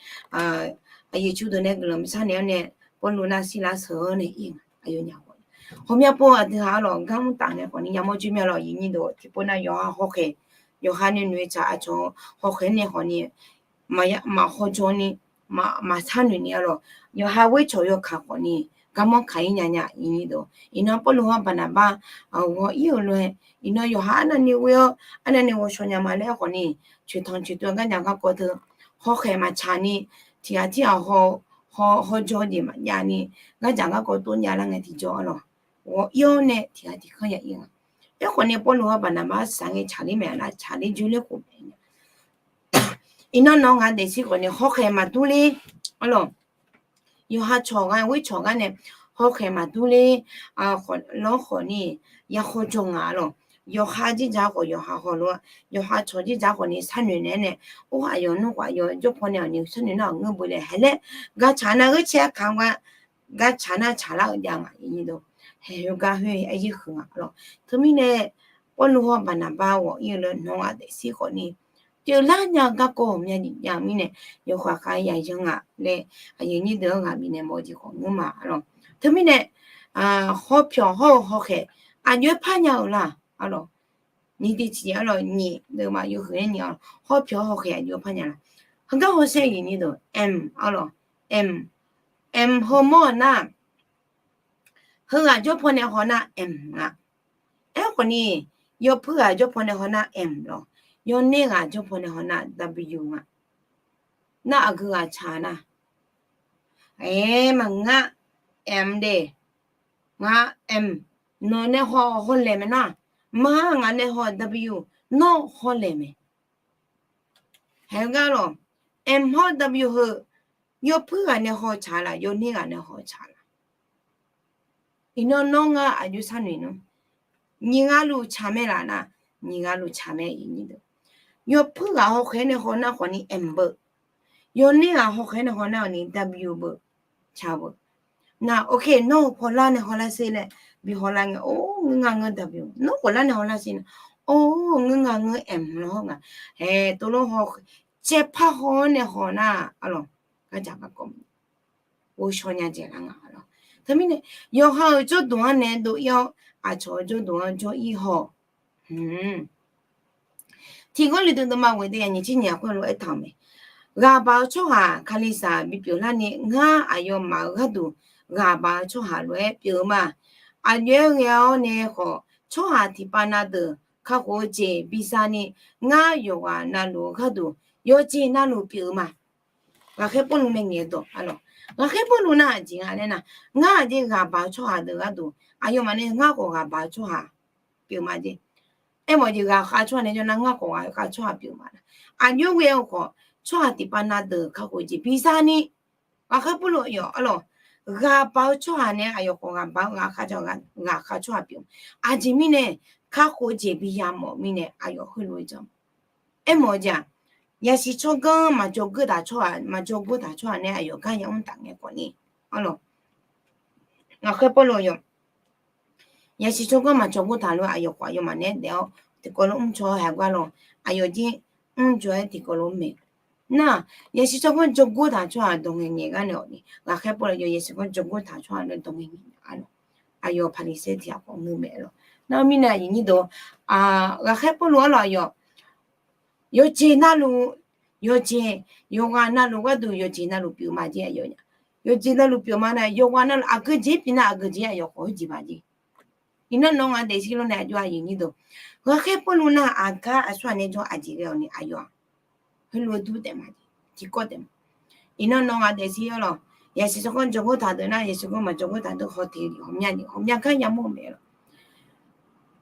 aqyuif curdeuq nae guiqlanq maqsar naeq-awr nae, Pawrluv nar Sirlav sheuq-awr nae ir-euq aqyawfnyaf khawf. Ghawqmya pov aqdui ghaq arlawq gar mr taf nae khawf ni yamawr jir mya lawq, aqyuif nyir deuq tiqpov nar yawqha hawkhaeq, yawqha nae noeq tsaq aqcawq hawkhaeq nae khawf ni maqhaw jawr ni, maqsar noeq ni arlawq, yawqha ghoer cawq yawkaq khawf ni gar mawr kaq-ir nya nya, aqyuif nyir deuq. Iqnan Pawrluv hawr Baqnaqbar ghawq-ir-euq lof-aer, iqnan yawqha arnavni ghoer-awr arnavni ghawqshawq nya ma laer khawf ni, coeqtanq coeqtov gardzaq garkawv teu hawkhaeq maqtsaq ni, tiqghaq tir-aq haw, haw, hawjawr jeq maqjav ni, gardzaq garkawv tov jav lar ngae tiqjawr arlawq, ghawq-ir-awr nae tiqghaq tiqkanr ya ir nga. Aerkhawf ni Pawrluv hawr Baqnaqbar saq ngae tsaqler maeq nar tsaqler joer ler khof mae. Iqnan nawq-eu ngaq daefzir khawf ni hawkhaeq maqdur ler arlawq. Yawqha cawq gar ghoer cawq gar nae hawkhaeq maqdur ler, lawr khawf ni yahaw jawr nga arlawq. Yawqha jirdzaq khawf yawqha haw lof-aer, yawqha cawq jirdzaq khawf ni sharnoeq naeq-aer nae, or aqyawf nmr khawf aqyawf jawr paw nae awq ni sharnoeq nar-aq ngeur beu laer haeq laer, gar tsaq nar ghoer caer-aer kaq-a gar tsaq nar tsaqlar-eu jav nga, aqyuif nyir deuq. Haeq khoergar khoer aryir huiq nga arlawq. Teumirnae Pawrluv hawr Baqnaqbar ghawq-ir-eu lof-aer nawq-eu ngaq daefzir khawf ni pyeuflar nya-eu garkawv ghawqmya jeq jav-eu mirnae, yawkhav khav-aer yayanr nga laer aqyuif nyir deuq-anr ghaq bifnaeq mawf-eu jeq khawf ngeur ma arlawq. Teumirnae hawpyawq hawr-eu hawkhaeq aqjox-aer par nya-euq la arlawq. Nyiq tiq ciq arlawq, nyiq deuq ma yawhuiq-aer nyiq-awq, hawpyawq hawr hawkhaeq aqjox-aer par nya la. Heugar hawsher aqyuif nyir deuq, am arlawq, am, am heumawr-eu nar, heughaq jawr paw nae haw nar am nga. Aerkhawf ni yawpuir ghaq jawr paw nae haw nar am lawq, yawner ghaq jawr paw nae haw nar w nga. Nar aqgeu ghaq tsaq nar, aer, maqngeur, am de, ngar am, nawq nae haw hawlaeq mae nar, ma ngaq nae haw w, nawr hawlaeq mae. Haeq-eu gar lawq, am hawr w heu, yawpuir ghaq nae haw tsaq laf, yawner ghaq nae haw tsaq laf. Iqnan nawr ngar aqjox sharnoeq nmr. Nyiq ghaq luf tsaq mae laf nar, nyiq ghaq luf tsaq mae. Yawpuir ghaq hawkhaeq nae haw nar khawf ni am beu, yawner ghaq hawkhaeq nae haw nar khawf ni w beu, tsaq beu. Nar, ok, nawr-eu pawlar nae hawlar sher laer bi hawlar ngae, or, ngeur nga ngeur w, nawr pawlar nae hawlar sher nar, or, ngeur nga ngeur am lawr hawr nga. Haeq, tov lawr haw, caevpar haw-anr nae haw nar, arlawq, gardzaq garkawv ghovshaw nya dzaeqlar nga, arlawq. Teumirnae yawqha-euq jawrduq-anr nae dov-ir-awr, aqcawq-euq jawrduq-anr jawr-ir haw. Tiq Gawrliqtu deuvma ghoeq deuv yaqnyiq tser nyiq-aq khoerlof-aer aertaq-euq mae. Ghaqbaq-eu tsawrhaq Kalizaq bipyeuf larni, ngar aqyawfmaf-euq gharduq ghaqbaq-eu tsawrhaq lof-aer pyeuf-eu ma. Aqjox-aer ghae-awr nae khawf, tsawrhaq tiqpav na deuq kakhof-eu jeq bizarni, ngar yawqghaq navluf-eu gharduq yawqjeq navluf pyeuf-eu ma. Ghaqkhaer Pawrluv nae ngaeq-eu dawq, arlawq. Ghaqkhaer Pawrluv nar aqjeq nga laer nar, ngar aqjeq ghaqbaq-eu tsawrhaq deuq gharduq, aqyawfmaf nae ngar khawf ghaqbaq-eu tsawrhaq pyeuf ma jeq. Aermawf jeq ghaqkhav tsawrhaq nae jawr nar, ngar khawf ghaqkhav tsawrhaq pyeuf ma nar. Aqjox ghae-eu khawf, tsawrhaq tiqpav na deuq kakhof jeq bizarni, ghaqkhaer Pawrluv yawf, arlawq, ghaqbaq-eu tsawrhaq nae aqyawf khawf ghaqbaq-eu ghaqkhav tsawrhaq pyeuf. Aqjeq mirnae, kakhof jeq biya mawf mirnae aqyawf heulof-aer jan. Aermawf-eu jeq-aq, yasiq tsawrganr maqjawr gor taq tsawrhaq, maqjawr gor taq tsawrhaq nae aqyawf gar yamr taf ngae khawfni, arlawq, ghaqkhaer Pawrluv yawf, yasiq tsawrganr maqjawr gor taq lof aqyawf khawf aqyawfmaf naeq-aer daef-awr tiqkawv lof mrcaw-aer haeq gar lawq, aqyawf jir mrjawr-aer tiqkawv lof mae. Nar, yasiq tsawrganr jawr gor taq tsawrhaq dawq ngaeq ngaeq gar nae awqni, ghaqkhaer Pawrluv yawf yasiq tsawrganr jawr gor taq tsawrhaq nae dawq ngaeq ngaeq, arlawq, aqyawf Paqliqsaer tiq ghaq khawf ngeur mae, arlawq. Nar mirnae aqyuif nyir deuq, ghaqkhaer Pawrluv, arlawq, aqyawf yawqjeq navluf, yawqjeq, yawqghaq navluf gharduq yawqjeq navluf pyeuf ma jeq, aqyawf nya. Yawqjeq navluf pyeuf ma nar, yawqghaq navluf aqgeujeq pyeuf nar aqgeujeq aqyawf khawf heujeq ma jeq. Iqnan nawr ngar daefzir lawr nae aqjox aqyuif nyir deuq, ghaqkhaer Pawrluv nar aqgar aqsur ghaq nae jawr aqjeq ghae-awq ni aqyawf-aq heulof-aer dur taef ma jeq, tiqkawv taef ma. Iqnan nawr ngar daefzir, arlawq, yasiq tsawrganr jawr gor taq deuq nar, yasiq tsawrganr maqjawr gor taq deuq haw teq ghawqmya ni ghawqmya gar yamawr-eu mae, arlawq.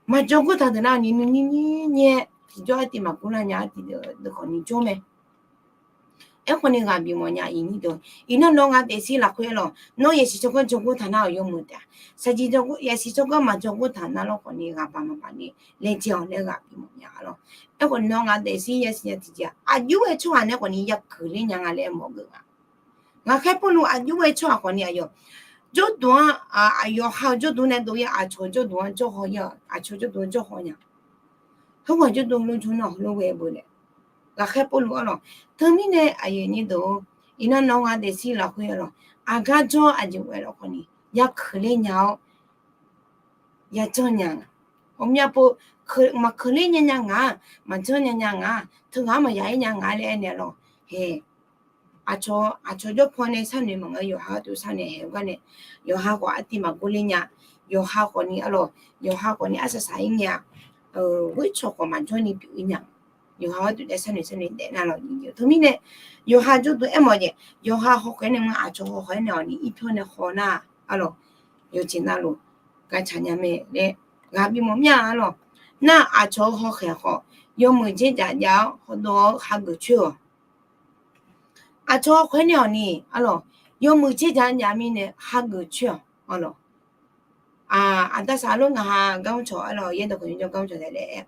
Maqjawr gor taq deuq nar ni nuinyir nyir nyae tiqjawr artiv maqgor lar nya, artiv deuq khawfni jawr mae. Aerkhawfni ghaq bifmawf nya, aqyuif nyir deuq. Iqnan nawr ngar daefzir lafkhoer, arlawq, nawr yasiq tsawrganr jawr gor taq nar-euq yawmuiq taef-a. Saqjeq jawr gor, yasiq tsawrganr maqjawr gor taq nar lawr khawfni ghaqbaq maqbaq ni laejae-awq laer ghaq bifmawf nya, arlawq. Aerkhawf nawr ngar daefzir yasiq nya tiqjeq-aq, aqjox-aer tsawrhaq nae khawfni ya keuq ler nya nga laer mawf geuf nga. Ghaqkhaer Pawrluv aqjox-aer tsawrhaq khawfni aqyawf jawrduq-anr, aqyawf ha-eu jawrduq nae dov-ir, aqcawq jawrduq-anr jawr haw-ir-awq, aqcawq jawrduq-anr jawr haw nya. Heughaq jawrduq lof jawr nar lof ghae beu laer. Ghaqkhaer Pawrluv, arlawq. Teumirnae aqyuif nyir deuq-or, iqnan nawr ngar daefzir lafkhoer, arlawq, aqgar jawr aqjeq ghae lawr khawfni ya keuq ler nya-awr, ya janr nya nga. Ghawqmya pov, maqkeuq ler nya nya nga, maqjanr nya nya nga, teughaq-anr maqya-ir nya nga laer aernaeq, arlawq. Hae, aqcawq, aqcawq jawr paw nae sharnoeq maqngeur, yawqha gharduq sharnoeq haeq-eu gar nae, yawqha khawf artiv maqgor ler nya, yawqha khawfni, arlawq, yawqha khawfni arsaq saq-ir ngae-a, ghoer cawq khawf maqjawr ni pyeuf-ir nya. Yawqha gharduq daef sharnoeq sharnoeq daef nar lawq. Teumirnae yawqha jawrduq aermawf jeq, yawqha hawkhaeq nae nga, aqcawq hawkhaeq nae-awq ni irpyawr nae haw nar, arlawq, yawqjeq navluf gaqtsaq nya mae laer ghaq bifmawf mir-a, arlawq. Nar aqcawq-eu hawkhaeq khawf yawmuiq dzer jaq jav-awr hawdov-awr hageuf coer-awq. Aqcawq hawkhaeq nae-awq ni, arlawq, yawmuiq dzer jaq jav mirnae hageuf coer-awq, arlawq. Aqda saqlor ngaq ha gar mr cawq, arlawq, yaerdawq khawf ni jawr gar mr cawq taef laer aer,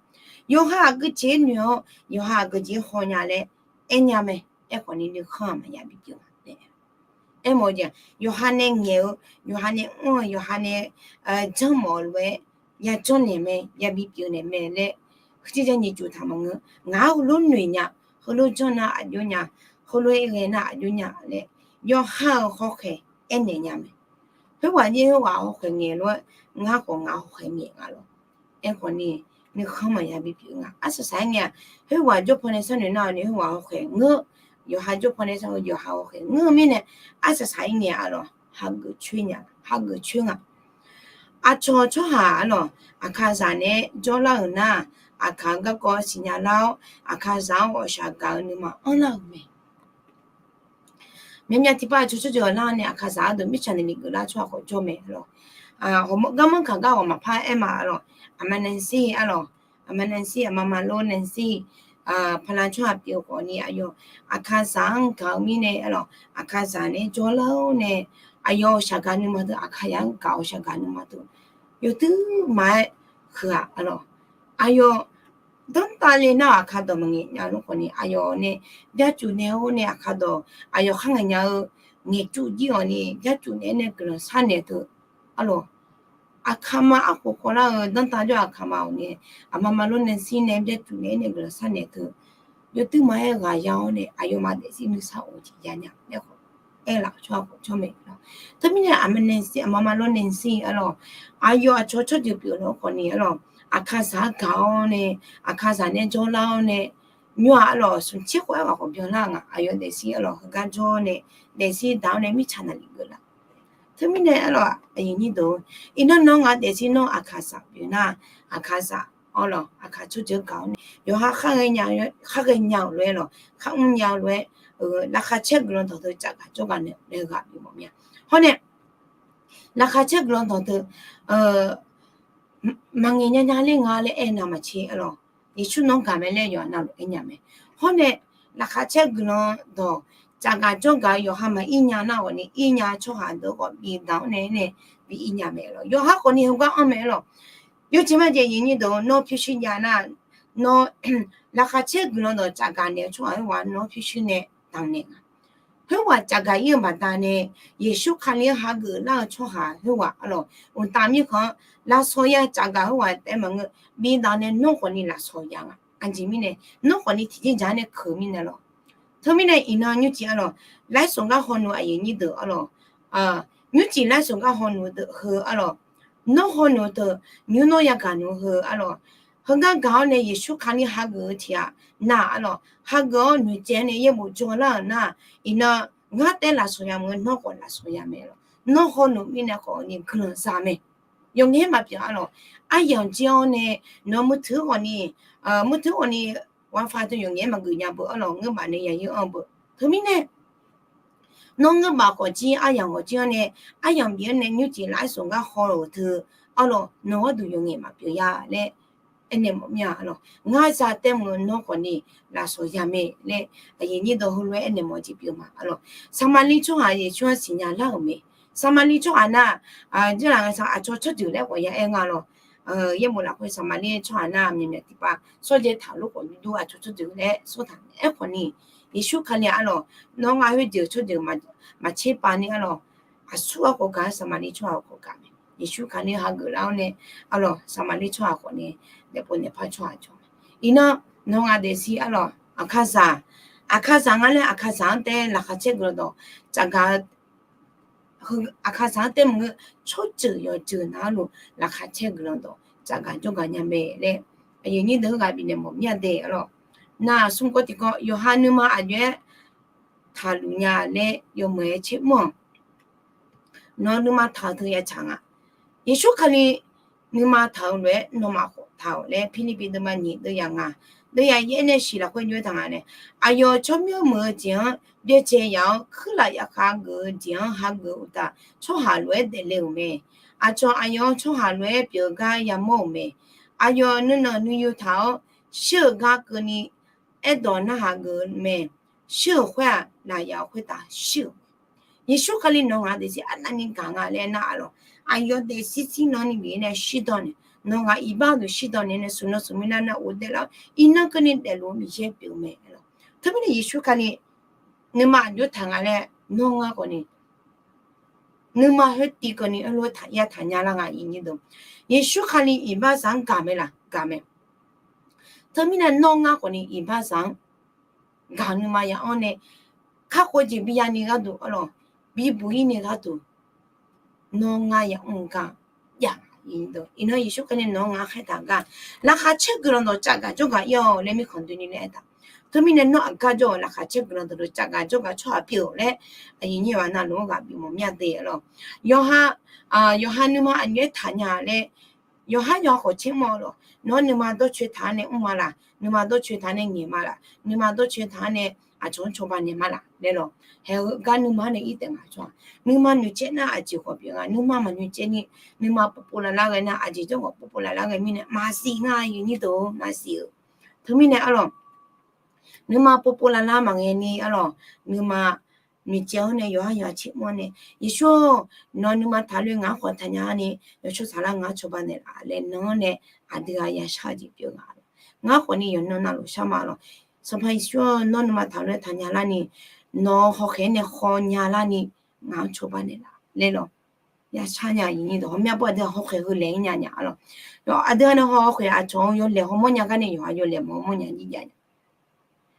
yawqha aqgeujeq noeq-awr yawqha aqgeujeq haw nya laer aer nya mae. Aerkhawfni nuikhanr-aq maqya bipyeuf-a laer aer-a. Aermawf-eu jeq, yawqha nae ngaeq-eu, yawqha nae mr-eu, yawqha nae janrmawf-eu lof-aer ya janrnaeq mae, ya bipyeuf naeq mae laer, heujeq ja nyiq cuf taq maqngeur. Ngaq-anr heulof noeq nya, heulof janr nar aqjox nya, heulof-aer ghae nar aqjox nya laer, yawqha-euq hawkhaeq aernaeq nya mae. Khoerghaq jir khoerghaq hawkhaeq ngaeq lof-aer, ngar khawf ngaq hawkhaeq ngaeq nga lawq. Aerkhawfni nuikhanr maqya bipyeuf nga. Arsaq saq-aer ngae-aq, khoerghaq jawr paw nae sharnoeq nar-awq ni khoerghaq hawkhaeq ngeur, yawqha jawr paw nae sharnoeq yawqha hawkhaeq ngeur-eu mirnae, arsaq saq-ir ngae-a lawq, hageuf coer nya, hageuf coer nga. Aqcawq tsawrhaq-a lawq, aqkaqzaq naeq-aer jawrlar-euq nar, aqkaq-eu garkawv siqnya lar-awr, aqkaqzaq-anr ghawqshaq gaq-eu nuima anrlar-euq mae. Myavmyav tiqpav aqcawq tsawrjeuq-aq lar nae aqkaqzaq-anr deuq mirtsaq naeq miqgeuf lar tsawrhaq khawf jawr mae lawq. Garmanr kaq gar ghawq maqpar aer ma lawq. Aqma Nancy-a lawq. Aqma Nancy, aqma Marlon Nancy, paqlan tsawrhaq pyeuf-eu khawf ni aqyawf aqkaqzaq-anr gaq-eu mirnae-a lawq. Aqkaqzaq naeq-aer jawrlar-awr nae, aqyawf ghawqshaq gaq nuima deuq, aqkaqzaq-anr gaq ghawqshaq gaq nuima deuq, yawduq maqaer huiq-aq lawq. Aqyawf danrtav le nar-aq aqkaq dawq maqngaeq nya lor khawf ni aqyawf nae byacuf naeq-awr nae aqkaq dawq, aqyawf kharngaeq nya-eu ngaeqcuf jir-awq ni byacuf naeq-aer nae guiqlanq sharnaeq teu-a lawq. Aqkaqma arkhof khawvlar-eu danrtav jawr aqkaqma-awq nae, aqma Marlon Nancy nae byacuf naeq-aer nae guiqlanq sharnaeq teu yawduir ma-aer ghaq ya-awr nae aqyawfmaf daefzir nuisar of-eu jeq ya nya laer khawf aerlaf-eu tsawrhaq khawf tsawrmaeq lawr. Teumirnae aqma naeq sir aqma ma lawr naeq sir arlawq, aqyawf aqcawq tsawrjeuq pyeuf lawr khawfni arlawq, aqkaqzaq-anr gaq-awr nae, aqkaqzaq nae jawrlar-awr nae, nymr-aq arlawq smq tser khof-aer ghaq khawf byanlar nga. Aqyawf daefzir arlawq heugar jawr-awr nae, daefzir daq-awr nae mirtsaq naqlif geuflar. Teumirnae arlawq aqyuif nyir deuq, iqnan nawr ngaq daefzir nawr aqkaqzaq pyeuf nar, aqkaqzaq arlawq aqkaq tsawrjeuq-anr gaq-awr nae yawqha khar ghae nya, khar ghae nya-euq lof-aer lawq, khar mr nya-eu lof-aer, laqkhaq caer guiqlanq dawq teu cavgaq jawrgaq naeq laer ghaq bimawf mir-a. Hawr nae laqkhaq caer guiqlanq dawq teu maqngaeq nya nya ler nga laer aernav maqtser arlawq, Yeqsur nawr gaq mae laer yawqha navluf aer nya mae. Hawr nae laqkhaq caer guiqlanq dawq cavgaq jawrgaq-eu yawqha maqir nya nar khawfni ir nya-eu tsawrhaq deuq khawf bidaq-awr nae nae bi ir nya mae lawq. Yawqha khawfni heugar anr mae lawq. Yawjeq majeq aqyuif nyir deuq nawr pyurshuir jav nar, nawr laqkhaq caer guiqlanq dawq cavgaq naeq-eu tsawrhaq khoerghaq nawr pyurshuir nae damqnaeq nga. Khoerghaq cavgaq ir-eu baqdanae Yeqsur Kali-anr hageuf lar-eu tsawrhaq khoerghaq arlawq, mqtav mirkhanq-anr lafsawq ya cavgaq khoerghaq taef maqngeur, bidaq nae nawr khawfni lafsawq ya nga. Aqjeq mirnae nawr khawfni tiqjeq jaq-anr nae keuq mirnae lawq. Teumirnae iqnan nymrcif arlawq, laer sawq gar hawnu aqyuif nyir deuq arlawq, nymrcif laer sawq gar hawnu deuq heu arlawq, nawr hawnu teu nymr nawr yagaq nu heu arlawq, heugar gaq-awr nae Yeqsur Kali hageuf-eu tiq ghaq nar arlawq, hageuf-awr noeqtsaev-awr nae yaerbof jawrlar-euq nar, iqnan ngar taef lafsawq ya maqngeur nawr khawf lafsawq ya mae lawq. Nawr hawnu mirnae khawfni guiqlanq za mae. Yawqngae maqpyeuf arlawq, aryamq jir-awr nae nawq-eu มือถือ khawfni, มือถือ khawfni wifi teu yawqngae maqgeuf nya beu arlawq, ngeur baf nae yayeur anr-eu beu. Teumirnae nawr ngeur baf khawf jir aryamq khawf jir-awr nae, aryamq bif-awr nae nymrcif laer sawq gar haw-euq teu arlawq, nawq gharduq yawqngae maqpyeuf ya laer aernaeq mawf mir-a arlawq. Ngar za taef maqngeur nawr khawfni lafsawq ya mae laer aqyuif nyir deuq heulof-aer aernaeq mawf-eu jeq pyeuf ma arlawq. Saqmaqliv tsawrhaq Yeqsur-anr siqnya lar-euq mae. Saqmaqliv tsawrhaq nar, jir laq ngaq saq aqcawq tsawrjeuq laer khawf ya aer nga lawq. Yaerbof lafkhoer Saqmaqliv tsawrhaq nar myaqmyaq tiqpav sawrjaev taq lof khawf dur aqcawq tsawrjeuq laer sawr taq aer khawfni, Yeqsur Kali arlawq, nawr ngar khoerjeuq tsawrjeuq maqtser pav ni arlawq, aqsur-aq khawf gaq-aer Saqmaqliv tsawrhaq khawf gaq mae. Yeqsur Kali hageuf lar-awr nae arlawq, Saqmaqliv tsawrhaq khawfni daefpov naeqpar tsawrhaq jawr mae. Iqnan nawr ngaq daefzir arlawq, aqkaqzaq, aqkaqzaq nga laer aqkaqzaq-anr taef laqkhaq caer guiqlanq dawq cavgaq aqkaqzaq-anr taef maqngeur, tsawrjeuq yawqjeuq navluf laqkhaq caer guiqlanq dawq cavgaq jawrgaq nya mae laer aqyuif nyir deuq heughaq bifnaeq mawf mir-a de arlawq. Nar smr kawv tiqkawv yawqha nuima aqjox-aer taqluf nya laer yawmuiq-aer tsermr-awq. Nawq-eu nuima taq-eu teu ya tsaq nga. Yeqsur Kali nuima taq-eu lof-aer nawmaf khawf taq-awq laer Pirlirpiv deuvma nyiq deuvyaq ngaq deuvyaq yaer nae shiq lafkhoer jov-aer taq nga nae, aqyawf tsawrmyanr muiq-eu jeq-anr byaerdzae yaf-awr kuirlaf yaf khav geuf-eu jeq-anr hageuf uqtaf, tsawrhaq lof-aer daefle-euq mae. Aqcawq aqyawf-anr tsawrhaq lof-aer pyeuf gar yamawr-euq mae. Aqyawf nuinanq nuiyu taq-awr shir-euq gar keuvni aerdawq narhaq geuf-eu mae. Shir-euq khoer-aq, lafyaf-euq khoertav shir-euq mae. Yeqsur Kali nawq ngaq daefzir arnavni gaq nga laer nar arlawq, aqyawf daefzir zir nawr ni bif-ir nae shirdan nae, nawq ngaq iqbax deuq shirdan nae nae smq nan smq mirnae nar ghofdaef lar-awr iqnan keuvni daefluf-eu Miqyaer pyeuf-eu mae arlawq. Teumirnae Yeqsur Kali nuima aqjox taq nga laer nawr ngar khawfni nuima khoer tiv keuvni heulof-aer taq ya taq nya lar nga. Yeqsur Kali iqbaxzaq-anr gaq mae laq? Gaq mae. Teumirnae nawr ngar khawfni iqbaxzaq-anr gaq nuima ya-anr nae kakhof jeq bi yani gharduq arlawq, bibuq-ir ni gharduq nawr ngar ya mr-eu gar jav. Iqnan Yeqsur Kali nawq-anr ngar khaertaq gar laqkhaq caer guiqlanq dawq cavgaq jawrgaq ir-awq laer mirkhanq doeni laer aertaq. Teumirnae nawr aqgar jawr-euq laqkhaq caer guiqlanq dawq deuq cavgaq jawrgaq tsawrhaq pyeuf-awq laer aqyuif nyir-aq navluf-anr ghaq bifmawf mir-a de arlawq. Yawqha, yawqha nuima aqjox-aer taq nya laer yawqhar yawqha khawf tsermr-awq lawq. Nawr nuima dawrcoe taq-anr nae mr ma laq? Nuima dawrcoe taq-anr nae ngaeq ma laq? Nuima dawrcoe taq-anr nae aqcawq-anr cawba naeq ma laq laer lawq. Haeq-eu gar nuima-anr nae ir taef nga tsawrhaq. Nuima noeqcaev nar aqjeq khawf pyeuf nga. Nuima maqnoeqcaev ni nuima povpov laf lar ghae nar aqjeq jawr khawf povpov laf lar ghae mirnae maqsiq nga. Aqyuif nyir deuq-or, maqsiq-euq. Teumirnae arlawq, nuima povpov laf lar maqghae ni arlawq, nuima noeqcaev-awr nae yawqhar yawqha tsermr-awr nae, Yeqsur-or, nawq nuima taqlof-aer ngaq-anr khawf taqnya-ar ni, yawshawr saqlar ngaq-anr cawba naeq laf laer nan-anr nae aqdui-aq yashar-eu jeq pyeuf nga. Ngar khawfni yawqnan navluf shar ma lawq. Sanqpaq Yeqsur-or, nawr nuima taqlof-aer taqnya larni, nawq-eu hawkhaeq-anr nae hawnya larni ngaq-anr cawba naeq laf laer lawq. Yashar nya. Aqyuif nyir deuq, hawmya bawr aqdui-aq hawkhaeq heu laeq-ir nya nya arlawq. Yawf aqdui-aq nae haw hawkhaeq aqcawq-anr yawlaeq hawmawr nya gar nae yawqha yawlaeq mawr mawr nya jir jav nya.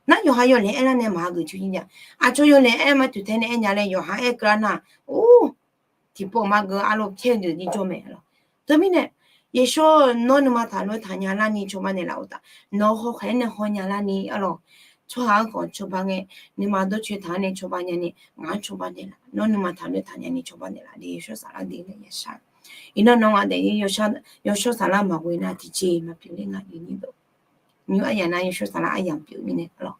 Nar yawqha yawlaeq aer lar nae maqha geuf coer jir nya. Aqcawq yawlaeq aer ma toeqtae nae aernya laer yawqha aer keuvlar nar, or, tiqpov maqgeu arlawr pyaer-eu deuq jir jawr mae arlawq. Teumirnae, Yeqsur, nawr nuima taqlof-aer taqnya larni cawba naeqlaf uqtaf, nawq-eu hawkhaeq-anr nae hawnya larni arlawq. Tsawrhaq-anr khawf cawba ngae, nuima dawrcoeni taq-anr nae cawba nyani, ngaq-anr cawba naeqlaf. Nawr nuima taqlof-aer taqnyani cawba naeqlaf de, Yawshawr Saflar de nae yashar. Iqnan nawq-anr daef-ir Yawshawr Saflar maqghoe nar tiqjeq maqpyeuf ler nga, nymr aryaq nar Yawshawr Saflar aryamq pyeuf mirnae arlawq.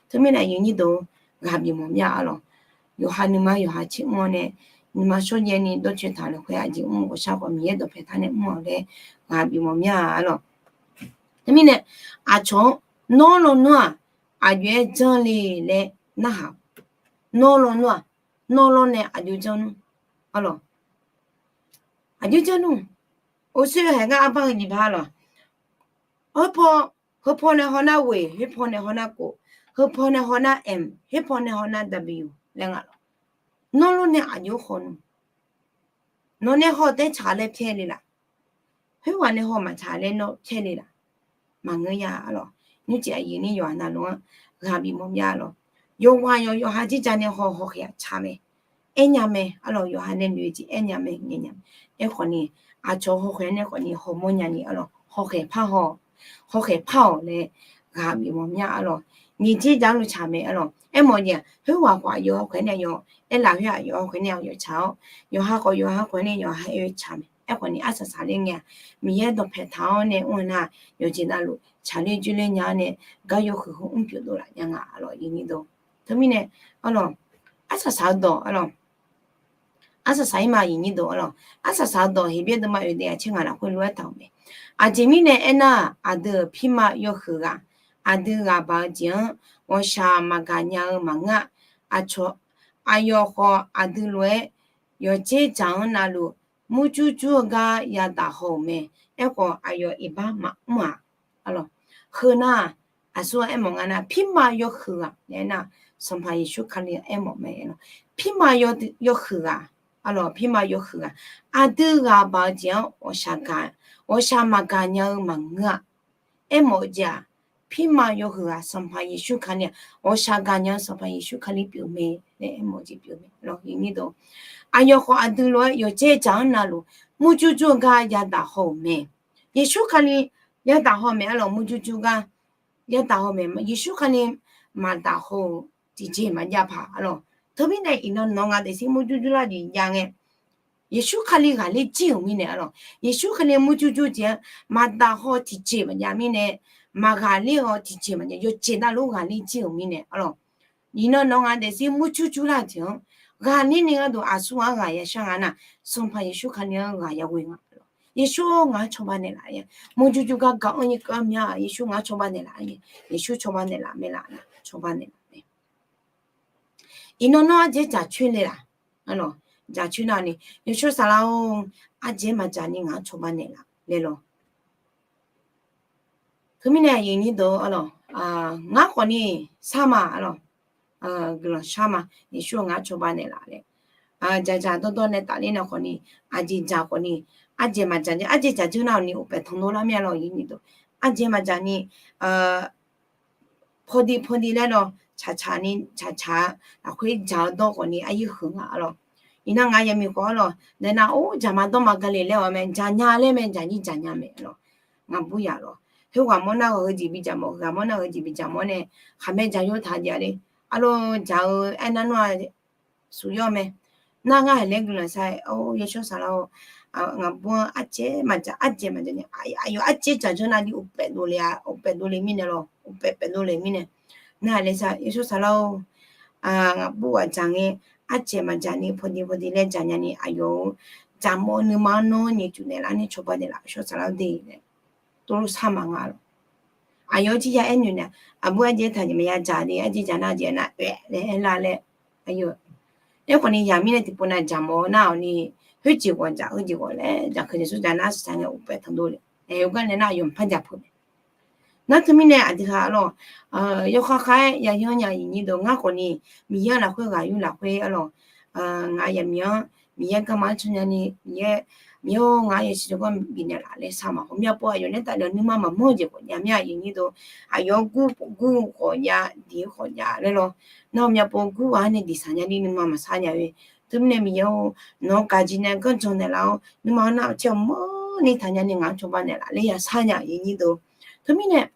Teumirnae aqyuif nyir deuq-or, ghaq bif mawf mya arlawq. Yawqha nuima yawqha tser mr-awr nae, nuima shawrjaev ni dawrcoeni taq lafkhoer aqjeq mr ghawqshar khawf Miqyaer dawqpae tar nae mr-awq laer ghaq bif mawf mya arlawq. Teumirnae, aqcawq-anr nawr lawnmr-aq, aqjox-aer janr le laer narhaq. Nawr lawnmr-aq, nawr lawr nae aqjox janr nmr arlawq. Aqjox janr nmr. Orsir haeq gar arbar-eu jeq ba arlawq. Heu paw, heu paw nae hawnar ghoeq, heu paw nae hawnar kof, heu paw nae hawnar m, heu paw nae hawnar w laer nga lawq. Nawr lawr nae aqjox haw nmr. Nawq nae haw taer tsaq laer pyaer le laf. Khoerghaq nae haw maqtsaq laer nawr pyaer le laf. Maqngeur ya arlawq. Nymrcif aqyuif nyir yawqha navluf-anr ghaq bif mawf mya arlawq. Yawqghaq yawq yawqha dzerdzaq nae haw hawkhaeq-aq tsaq mae. Aernya mae arlawq, yawqha nae noeq-eu jeq aernya mae, ngaeqnya mae. Aerkhawf ni, aqcawq hawkhaeq-anr nae khawf ni hawmawr nyani arlawq, hawkhaeq par haw, hawkhaeq par-awq laer ghaq bif mawf mya arlawq. Nyiq dzerdzaq-anr luf tsaq mae arlawq. Aermawf jeq-aq, khoerghaq khawf aqyawf hawkhaeq nae aqyawf aerlaf khoer-aq, yawqha hawkhaeq nae aqyawf tsaq-awr, yawqha khawf yawqha hawkhaeq nae yawqha aer tsaq mae. Aerkhawf ni arsaq saqler ngae-aq, Miqyaer dawqpae taq-awr nae mr-eu nar, yawqjeq navluf tsaqler joerler nya-awr nae, gar yawhuiq heu mr pyeuf dov laf nya nga arlawq, aqyuif nyir deuq. Teumirnae arlawq, arsaq saq-eu dawq arlawq, arsaq saq-ir ma, aqyuif nyir deuq arlawq. Arsaq saq-eu dawq Heqbyaer deuvma oeq de aqcaer ngaq lafkhoer lof-aer taq-euq mae. Aqjeq mirnae aernar, aqdui-euq pirma yawhuiq ghaq, aqdui ghaq baq-eu jeq-anr ghawqshaq maqgaq nya-eu maqngeur-a. Aqcawq, aqyawf khawf aqdui lof-aer yawqdzer dzaq-anr navluf murjur jur-eu gar yadaq haw-euq mae. Aerkhawf aqyawf iqbax maqmr-aq, arlawq, heu nar, aqsur-anr aermawf nga nar, pirma yawhuiq ghaq laer aernar, Sanqpaq Yeqsur Kali-anr aermawf mae arlawq. Pirma yawhuiq ghaq, arlawq, pirma yawhuiq ghaq, aqdui ghaq baq-eu jeq-anr ghawqshaq gaq, ghawqshaq maqgaq nya-eu maqngeur-a. Aermawf-eu jeq-aq, pirma yawhuiq ghaq Sanqpaq Yeqsur Kali-aq, ghawqshaq gaqnya-eu Sanqpaq Yeqsur Kali pyeuf mae laer aermawf-eu jeq pyeuf mae. Aqyawf khawf aqdui lof-aer yawqdzer dzaq-anr navluf murjur jur-eu gar yadaq haw-euq mae. Yeqsur Kali yadaq haw mae arlawq, murjur jur gar yadaq haw mae. Yeqsur Kali maqdaq haw-euq tiqjeq maqjav paq arlawq. Teumirnae iqnan nawq nga daefzir murjur jur lar jeq jav ngae, Yeqsur Kali ghaqler jir-euq mirnae arlawq. Yeqsur Kali murjur jur jeq-anr maqdaq haw tiqjeq maqjav mirnae, maqghaqler-awr tiqjeq maqjav, yawqjeq navluf ghaqler jir-euq mirnae arlawq. Iqnan nawq nga daefzir murjur jur lar jeq-anr ghaqler ni gharduq aqsur-anr ghaq yashar nga nar, Sanqpaq Yeqsur Kali-anr ghaq yaghoe nga. Yeqsur-or, ngaq-anr cawba naeqlaf-a. Murjur jur gar gaq-anr nyi keuv-ar mya-a, Yeqsur ngaq-anr cawba naeqlaf-a. Yeqsur cawba naeqlaf mae laf, cawba naeqlaf mae. Iqnan nawr ardzaeq dzaq coer le laf, arlawq, dzaq coer nar ni, Yeqsur Saflar-or, ardzaeq maqdzaq ni ngaq-anr cawba naeqlaf laer lawq. Teumirnae aqyuif nyir deuq arlawq, ngar khawf ni shar ma arlawq, guiqlanq shar ma, Yeqsur-or, ngaq-anr cawba naeqlaf laer. Dzaqdzaq dawrdawr nae tafler nae khawf ni, aqjeq dzaq khawf ni, ardzaeq maqdzaq, ardzaeq dzaq dzeur nar-awq ni uqpaef tanqdov lar mir-a lawq, aqyuif nyir deuq. Ardzaeq maqdzaq ni, pawdi pawdi laer lawq, tsaqtsaq ni tsaqtsaq-a, lafkhoer dzaq-eu dawr khawf ni aryir huiq nga arlawq. Iqnan ngaq yaqmiq khawf arlawq, naeq nar or dzaq ma dawr ma gale laer-awq mae, dzaqnya laer mae, dzaqnyir dzaqnya mae arlawq. Ngaqbur yaf lawq, khoerghaq mawr nar-eu heujeq bi dzaq mawf, heughaq mawr nar-eu heujeq bi dzaq mawf nae, khaqmae dzaq yawr taq jav le, arlawq dzaq-eu aernar nawr-a suq yawr mae. Nar ngar haiq laer guiqlanq shar-aer, or, Yeqsur Saflar-or, ngaqbur-anr ardzaeq maqdzaq, ardzaeq maqdzaq ni, aqyawf ardzaeq dzaq dzeur nar ni uqpaef dovle-a, uqpaef dovle mirnae lawq, uqpaef paef dovle mirnae. Nar haiq laer shar, Yeqsur Saflar-or, ngaqbur ghaq dzaq ngae, ardzaeq maqdzaq ni pawdi pawdi laer dzaqnya ni aqyawf-or, dzaq mawf-eu nuima-anr nawr nyiq cuf naeqlar nae cawba naeqlaf, Yeqsur Saflar-or de laer tov lof shar ma nga lawq. Aqyawf-or jir ya aer noeq nae, aqbur ardzaeq taq jeq maqya dzaq de, ardzaeq dzaq nar jeq nar oe laer aerlar laer, aqyawf, aerkhawf ni yaq mirnae tiqpov nav dzaq mawf-eu nar-awq ni, khoerjeq ghawq dzaq, khoerjeq ghawq laer dzaq keuq jeq sur dzaq nar shaq ngae uqpaef tanqdov le, aer-eu gar nae nar aqyawf maqpar dzaq peuq mae. Nar teumirnae aqdui ha arlawq, yawkhav khav-aer yayanr nya aqyuif nyir deuq, ngar khawf ni Miqyaer-anr lafkhoer ghaq yur lafkhoer arlawq, ngaq yaqmiq-anr Miqyaer garma-anr tsawrnya ni, Miqyaer Miqyaer-or, ngaq-anr yasiq jawrgar bifnaeq laf laer shar ma. Ghawqmya pov aqyawf nae tafler nuima maqmanr-eu jeq khawf jav mir-a, aqyuif nyir deuq. Aqyawf-anr gur pov gur khawf jav, diq-eu khawf jav laer lawr. Nar ghawqmya pov gur ghaq-anr nae diqsaq nya ni nuima maqshar nya-eu. Teumirnae Miqyaer-or, nawq-anr gaqjeq nae ganrjan naeqlaf-awr, nuima-anr nar caer-awq manrni taqnya ni ngaq-anr cawba naeqlaf laer ya shar nya, aqyuif nyir deuq. Teumirnae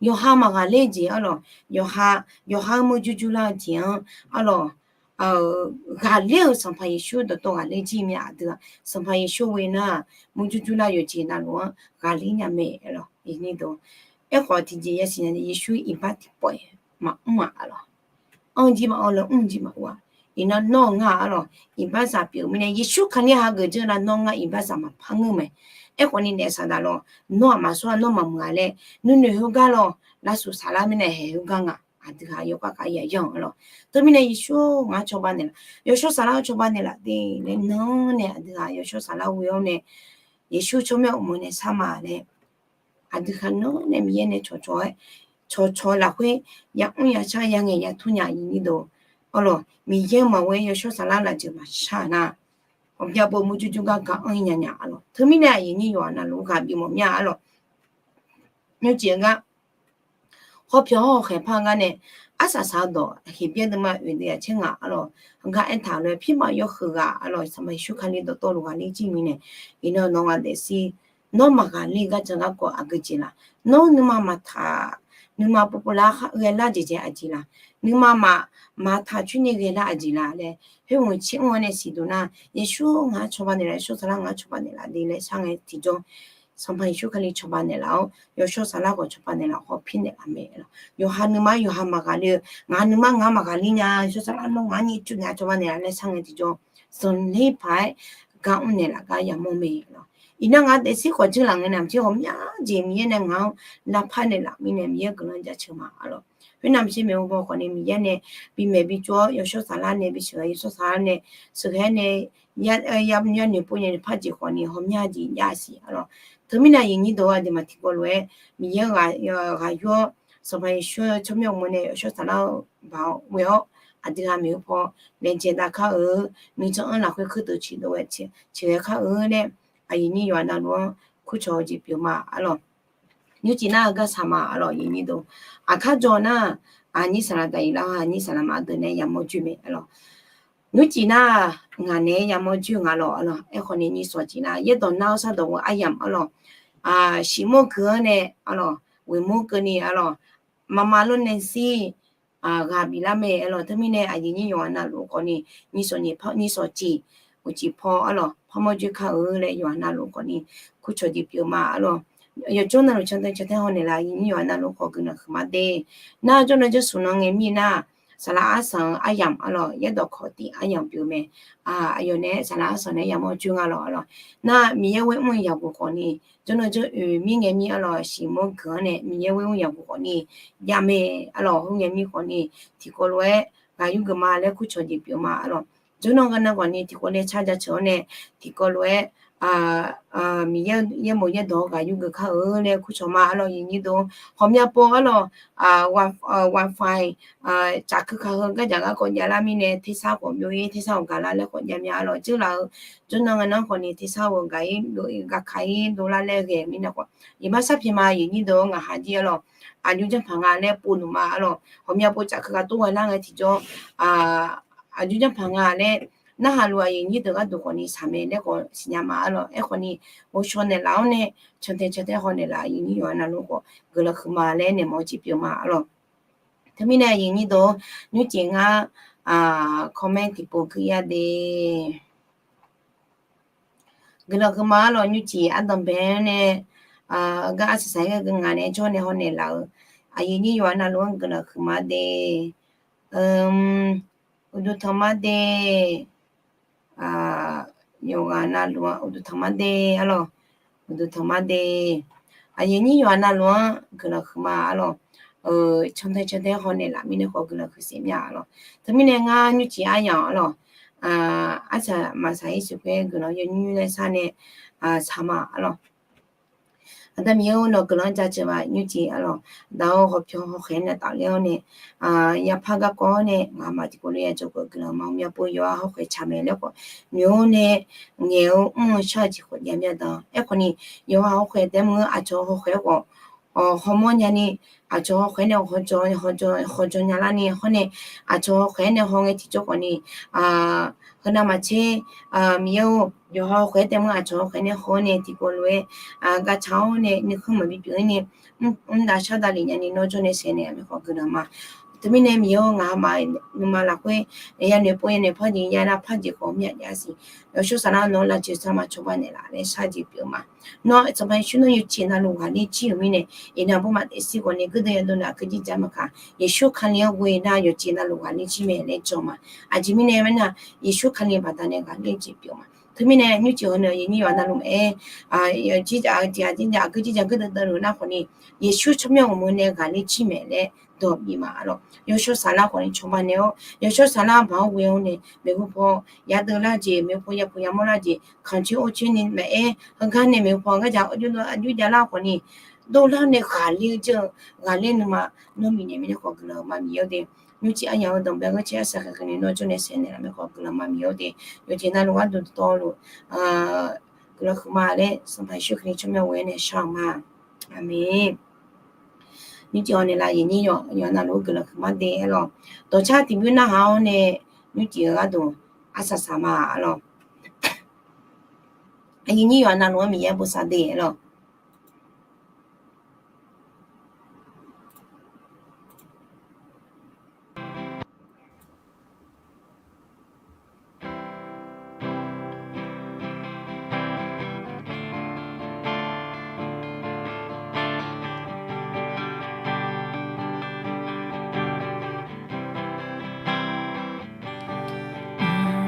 yawqha maqghaqler jeq arlawq, yawqha, yawqha-anr murjur jurlar-eu jeq-anr arlawq, ghaqler-euq Sanqpaq Yeqsur dawqtawv ghaqler jir mir-a aqdui-aq. Sanqpaq Yeqsur ghoe nar, murjur jurlar yawqjeq navluf-anr ghaqler nya mae arlawq. Aerkhawf tiqjeq yasiq nya ni Yeqsur iqbax tiqpawf-aer maqmr-aq arlawq. Anr jir maqanr laer mr jir maqur-aq. Iqnan nawr ngar arlawq, iqbaxzaq pyeuf-eu mirnae Yeqsur Kali hageuf jeur nar nawr ngar iqbaxzaq maqpar ngeur mae. Aerkhawf ni naef saqdaq lawq, nawr-aq maqsawr-a, nawr maqmuiq-a laer nuinoeq heugar lawq, lavsuf saflar mirnae haeq heugar nga. Aqdui ghaq yawkhav khav ya yanr-eu arlawq. Teumirnae Yeqsur-or, ngaq-anr cawba naeqlaf, yawshawr saflar-anr cawba naeqlaf de laer nan nae aqdui ghaq yawshawr saflar ghoe-awr nae Yeqsur tsawrmyanr uqmov nae shar ma laer aqdui ghaq nan nae Miqyaer nae cawqcawq-aer, cawqcawq lafkhoer yamr yashar yangaeq yatur nya, aqyuif nyir deuq. Arlawq, Miqyaer-eu maqghoe yawshawr saflar lafjeuq maqshar nar, ghawqmya pov murjur jurgar gaq-anr nya nya arlawq. Teumirnae aqyuif nyir yawqha navluf ghaq bimawf mir-a arlawq. Nymrcif-eu gar hawpyawq hawkhaeq par-eu gar nae arsaq saq-eu dawq Heqbyaer deuvma oeq deuq yaqcaer ngaq arlawq. Heugar aertaq-euq lof-aer pirma yawhuiq ghaq arlawq, Sanqpaq Yeqsur Kali dawqtawvluf ghaqler jir mirnae, iqnan nawq ngaq daefzir nawr maqghaqler-eu gardzaq garkawv aqgeujeq laf? Nawr nuima maqtaq, nuima povpov lar ghaelar jeqjaeq aqjeq laf? Nuima maq, maqtaq coer ni ghaelar aqjeq laf laer khoer mq tser mr-awr nae siqduq nar, Yeqsur ngaq-anr cawba naeqlaf, yawshawr saflar ngaq-anr cawba naeqlaf de laer shar ngae tiqjawr, Sanqpaq Yeqsur Kali cawba naeqlaf-awr yawshawr saflar khawf cawba naeqlaf khawf pir naeqlaf mae. Yawqha nuima-aer yawqha maqghaqler-eu, ngaq nuima ngaq maqghaqler nya, yawshawr saflar nawr ngaq-anr nyiq cuiv naeq-aer cawba naeqlaf laer shar ngae tiqjawr, zanqler paq-aer gar mr naeqlaf gar yamawr mae. Iqnan ngaq daefzir khawf jir laf ngae navmaqtser ghawqmya jeq Miqyaer nae ngaq-anr lavpar naeqlaf mirnae Miqyaer guiqlanq jaceuq ma arlawq. Khoer navmaqtser maeqhu paw khawf ni Miqyaer nae bimaeq bitsov-awr yawshawr saflar nae bisheuq-a, yawshawr saflar nae sheuqghae nae yanoeq pov nya ni par jeq khawf ni ghawqmya jeq jav siq arlawq. Teumirnae aqyuif nyir deuq aqduimaf tiqkawv lof-aer Miqyaer ghaq yur-awr Sanqpaq Yeqsur tsawrmyanr uqmov nae yawshawr saflar-eu baoq ghoe-awr aqdui ghaq maeqhu paw laejae dav kar-eu, nuijan-anr lafkhoer kuir deuq ciqdov ghae ciqghae kar-eu laer aqyuif nyir yawqha navluf-anr kurcawq-eu jeq pyeuf ma arlawq. Nymrcif nar-eu gar saq ma arlawq, aqyuif nyir deuq. Aqkar jawr nar, aqnyir saqlaq daq-iq lar-awr aqnyir saqlaq maqdeuq nae yamawr joer mae arlawq. Nymrcif nar, ngaq naeq-aer yamawr joer nga lawq arlawq. Aerkhawf ni nyiq sawq cif nar, yaerdawq nar-awr shardawq ghoe aryamq arlawq, siqmawr gui-anr nae arlawq, ghoeqmawr keuvni arlawq, maqma lor nae shir ghaq biflar mae arlawq. Teumirnae aqyuif nyir yawqha navluf khawf ni nyiq sawq nyiq par, nyiq sawq cif, uqcif paw arlawq, parmawr joer kar-eu laer yawqha navluf khawf ni kurcawq jeq pyeuf ma arlawq. Yawqjawr navluf cantae cantae hawnaeq laf, aqyuif nyir yawqha navluf khawf guiqlanq huiqma de. Nar jawrnan jawrshuf nan ngae mir nar, saqlaq arsanq-eu aryamq arlawq, yaerdawq kawq tif aryamq pyeuf mae. Aqyawf nae saqlaq arsanq nae yamawr joer nga lawq arlawq. Nar Miqyaer ghoer mr-eu yaqguq khawf ni jawrnan jawr oeq mir ngae mir arlawq, siqmawr gui-anr nae Miqyaer ghoer mr yaqguq khawf ni jav mae arlawq. Khoerngae mir khawf ni tiqkawv lof-aer ghaq yurgeuf ma laer kurcawq jeq pyeuf ma arlawq. Jawrnan garnan khawf ni tiqkawv nae car jaceuq-awr nae tiqkawv lof-aer Miqyaer yaerbof yaerdawq-anr ghaq yurgeuf kar-eu laer kurcawq ma arlawq, aqyuif nyir deuq. Ghawqmya pov arlawq, wifi cafkui kaq heu gardzaq garkawv javlar mirnae tersar khawf byov-ir, tersar khawf gaqlar laer khawf jav mya arlawq. Dzeurlaf-eu jawrnan ngae nan khawf ni tersar-euq gaq-ir dov-ir, gaqka-ir dovlar laer ghae mirnae khawf, iqbax sharpyaeq ma, aqyuif nyir deuq-anr ngaq ha jir arlawq, aqjox janrpaq nga laer povluf ma arlawq. Ghawqmya pov cafkui kaq tov ghaelar ngae tiqjawr, aqjox janrpaq nga laer narhaq luf aqyuif nyir deuq gharduq khawf ni shaq mae laer khawf siqnya ma arlawq. Aerkhawf ni ghovshaw naeqlaf-awr nae cantae cantae hawnaeq laf, aqyuif nyir yawqha navluf khawf guiqlanq huiqma laer naeq mawf-eu jeq pyeuf ma arlawq. Teumirnae aqyuif nyir deuq, nymrcif ngar comment tiqpov keuv-ir-a de. Guiqlanq huiqma arlawq, nymrcif ardanqbae-anr nae gar arsaq saq-aer ghae geu ngaq nae jawr nae hawnaeq laf-euq aqyuif nyir yawqha navluf-anr guiqlanq huiqma de. Uqduq tanqma de. Yawqghaq navluf-anr uqduq tanqma de arlawq. Uqduq tanqma de. Aqyuif nyir yawqghaq navluf-anr guiqlanq huiqma arlawq. Cantae cantae hawnaeq laf mirnae khawf guiqlanq huiqsiq mya arlawq. Teumirnae ngar nymrcif aryamq arlawq, arsaq maqsaq-ir siq khoer guiqlanq yawnymr nymr laer shar nae shaq ma arlawq. Aqda Miqyaer-or, nawq guiqlanq-anr jaceuq ma. Nymrcif arlawq, daq-awr hawpyawq hawkhaeq-aer nae tafler-awr nae, yaqpar garkawv-awr nae ngaqma tiqkawv lof-aer ya jawrgeuf guiqlanq ma. Myavpov yawqha hawkhaeq tsaq mae laer-awr, nyoeq-awr nae ngaeq-eu mr-eu shar-eu jeq khawf jav myav dan. Aerkhawf ni, yawqha hawkhaeq taef mr-eu aqcawq hawkhaeq-aer khawf, hawmawr nyani, aqcawq hawkhaeq nae hawjaw nya larni hawr nae, aqcawq hawkhaeq-aer nae haw ngae tiqjawr khawf ni, heunav maqtser, Miqyaer-or, yawqha hawkhaeq-aer taef mr-eu aqcawq hawkhaeq nae haw-awr nae tiqkawv lof-aer gaqtsaq-awr nae nuikhanr maqbi pyeuf-ir ni, mr dav shar dav lef nyani nawr jawr nae saeqnaeq-a mae khawf guiqlanq ma. Teumirnae Miqyaer-or, ngaqma nuima lafkhoer yanoeq pov yanoeq par jeq ya nar par jeq khawf myav jav siq. Yawshawr Saflar nawq-anr lavcoeq sar ma, cawba naeqlaf laer shar jeq pyeuf ma. Nawr Sanqpaq Yeqsur nawr yawqjeq navluf ghaqler jir-euq mirnae, iqnan aqbur maqtaef sir khawf ni guirdeuv yadov naeq aqgeu jir ja maqkaq, Yeqsur Kali-anr ghoe nar yawqjeq navluf ghaqler jir mae laer jan ma. Aqjeq mirnae aernar, Yeqsur Kali baqdanae ghaqler jeq pyeuf ma. Teumirnae nymrcif hawnae yawqnyir yawqha navluf mae-aer, aqgeu jir ja aqgeu jir ja guirdeuv deuv luf nar khawf ni, Yeqsur tsawrmyanr uqmov nae ghaqler jir mae laer dawq bif ma arlawq. Yawshawr Saflar khawf ni cawba naeq-awr, Yawshawr Saflar baq-awr ghoe-awr nae maeqhu paw yadeuv lar jeq, maeqhu paw yapuq yamawr lar jeq, kanqcoer orcoer ni maqaer, heugar nae maeqhu paw ngar ja aqjox jav lar khawf ni, dovlar nae ghaqler-eu jir-eu ghaqler nuima nawr bifnaeq mirnae khawf guiqlanq ma Miqyaer-or de. Nymrcif aryamq-eu danqbae ghanrcae arsaq khaeq khaeq ni nawr jawr nae saeqnaeq-a mae khawf guiqlanq ma Miqyaer-or de. Yawqjeq navluf gharduq dawqtawvluf guiqlanq huiqma laer Sanqpaq Yeqsur Kali tsawrmyanr ghoe-awr nae shar-eu ma. Aqmeq. Nymrcif hawnaeq la yawqnyir yawqha navluf-anr guiqlanq huiqma de arlawq. Dawqcar tiqbymr narhaq-awr nae nymrcif-eu gharduq arsaq saq ma arlawq. Yawqnyir yawqha navluf-anr Miqyaer bosav de arlawq.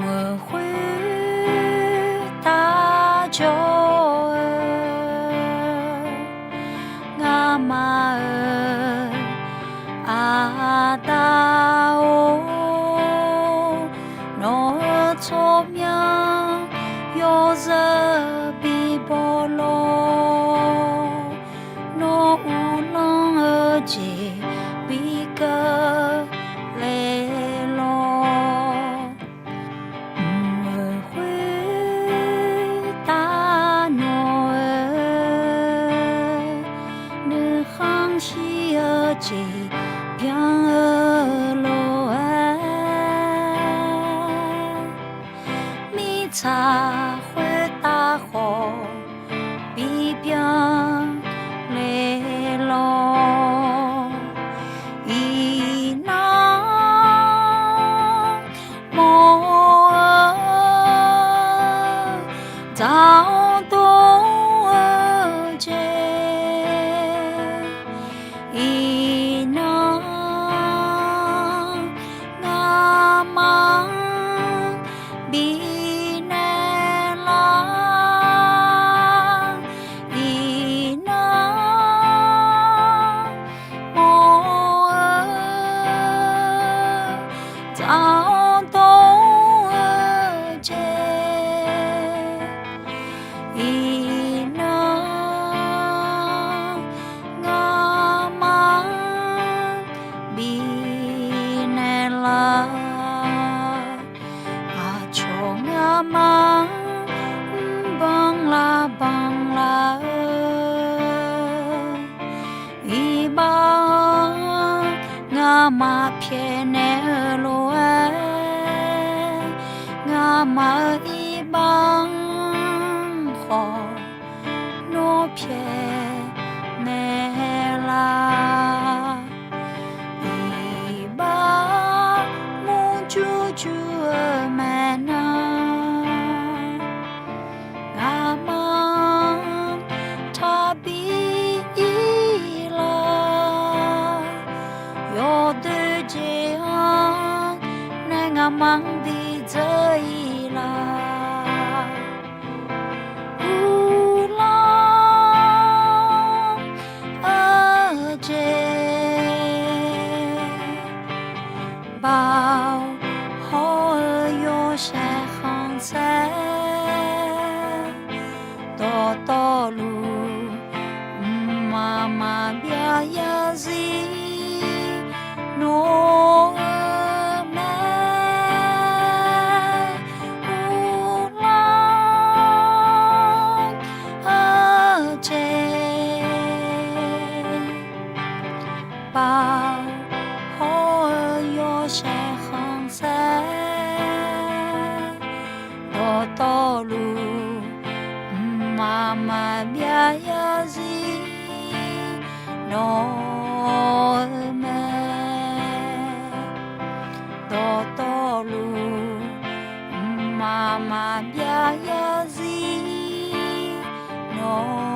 Mq-euq khoertav jawr-eu ngamaf-euq Aqda-or, nawq-euq tsawrmyanr yawzeu bibaw lawr, nawr uvlanr-eu jeq bi keuvle lawr. Mq-euq khoertav nawq-euq nuikhanr shir-eu jeq byan-eu lof-aer, mirtsaq khoertav khawf bibyan le lawr. Iqnan mawr-eu dzaq-anr dor-eu jeq, iqnan ngamaf-anr bifnaeq lar. Iqnan mawr-eu dzaq-anr dor-eu jeq, iqnan ngamaf-anr bifnaeq lar. Aqcawq ngamaf-anr mrbanq lar banq lar-eu iqbax-anr ngamaf pyaeqnaeq-eu lof-aer, ngamaf-euq iqbax-anr khawf nawr pyaeqnaeq lar. Iqbax murjur jur-eu maeqnan, ngamaf-anr taqbi ir lar. Yawdoer jeq-anr nae ngamaf-anr bidzeur ir lar. mqmaq maqbyav zarzir nawq-eu mae. Uvlanr-eu jeq pav hawr-eu yawshaef khanqsaer, dawqtawvluf mqmaq maqbyav zarzir nawq-eu mae. Dawqtawvluf mqmaq maqbyav zarzir nawq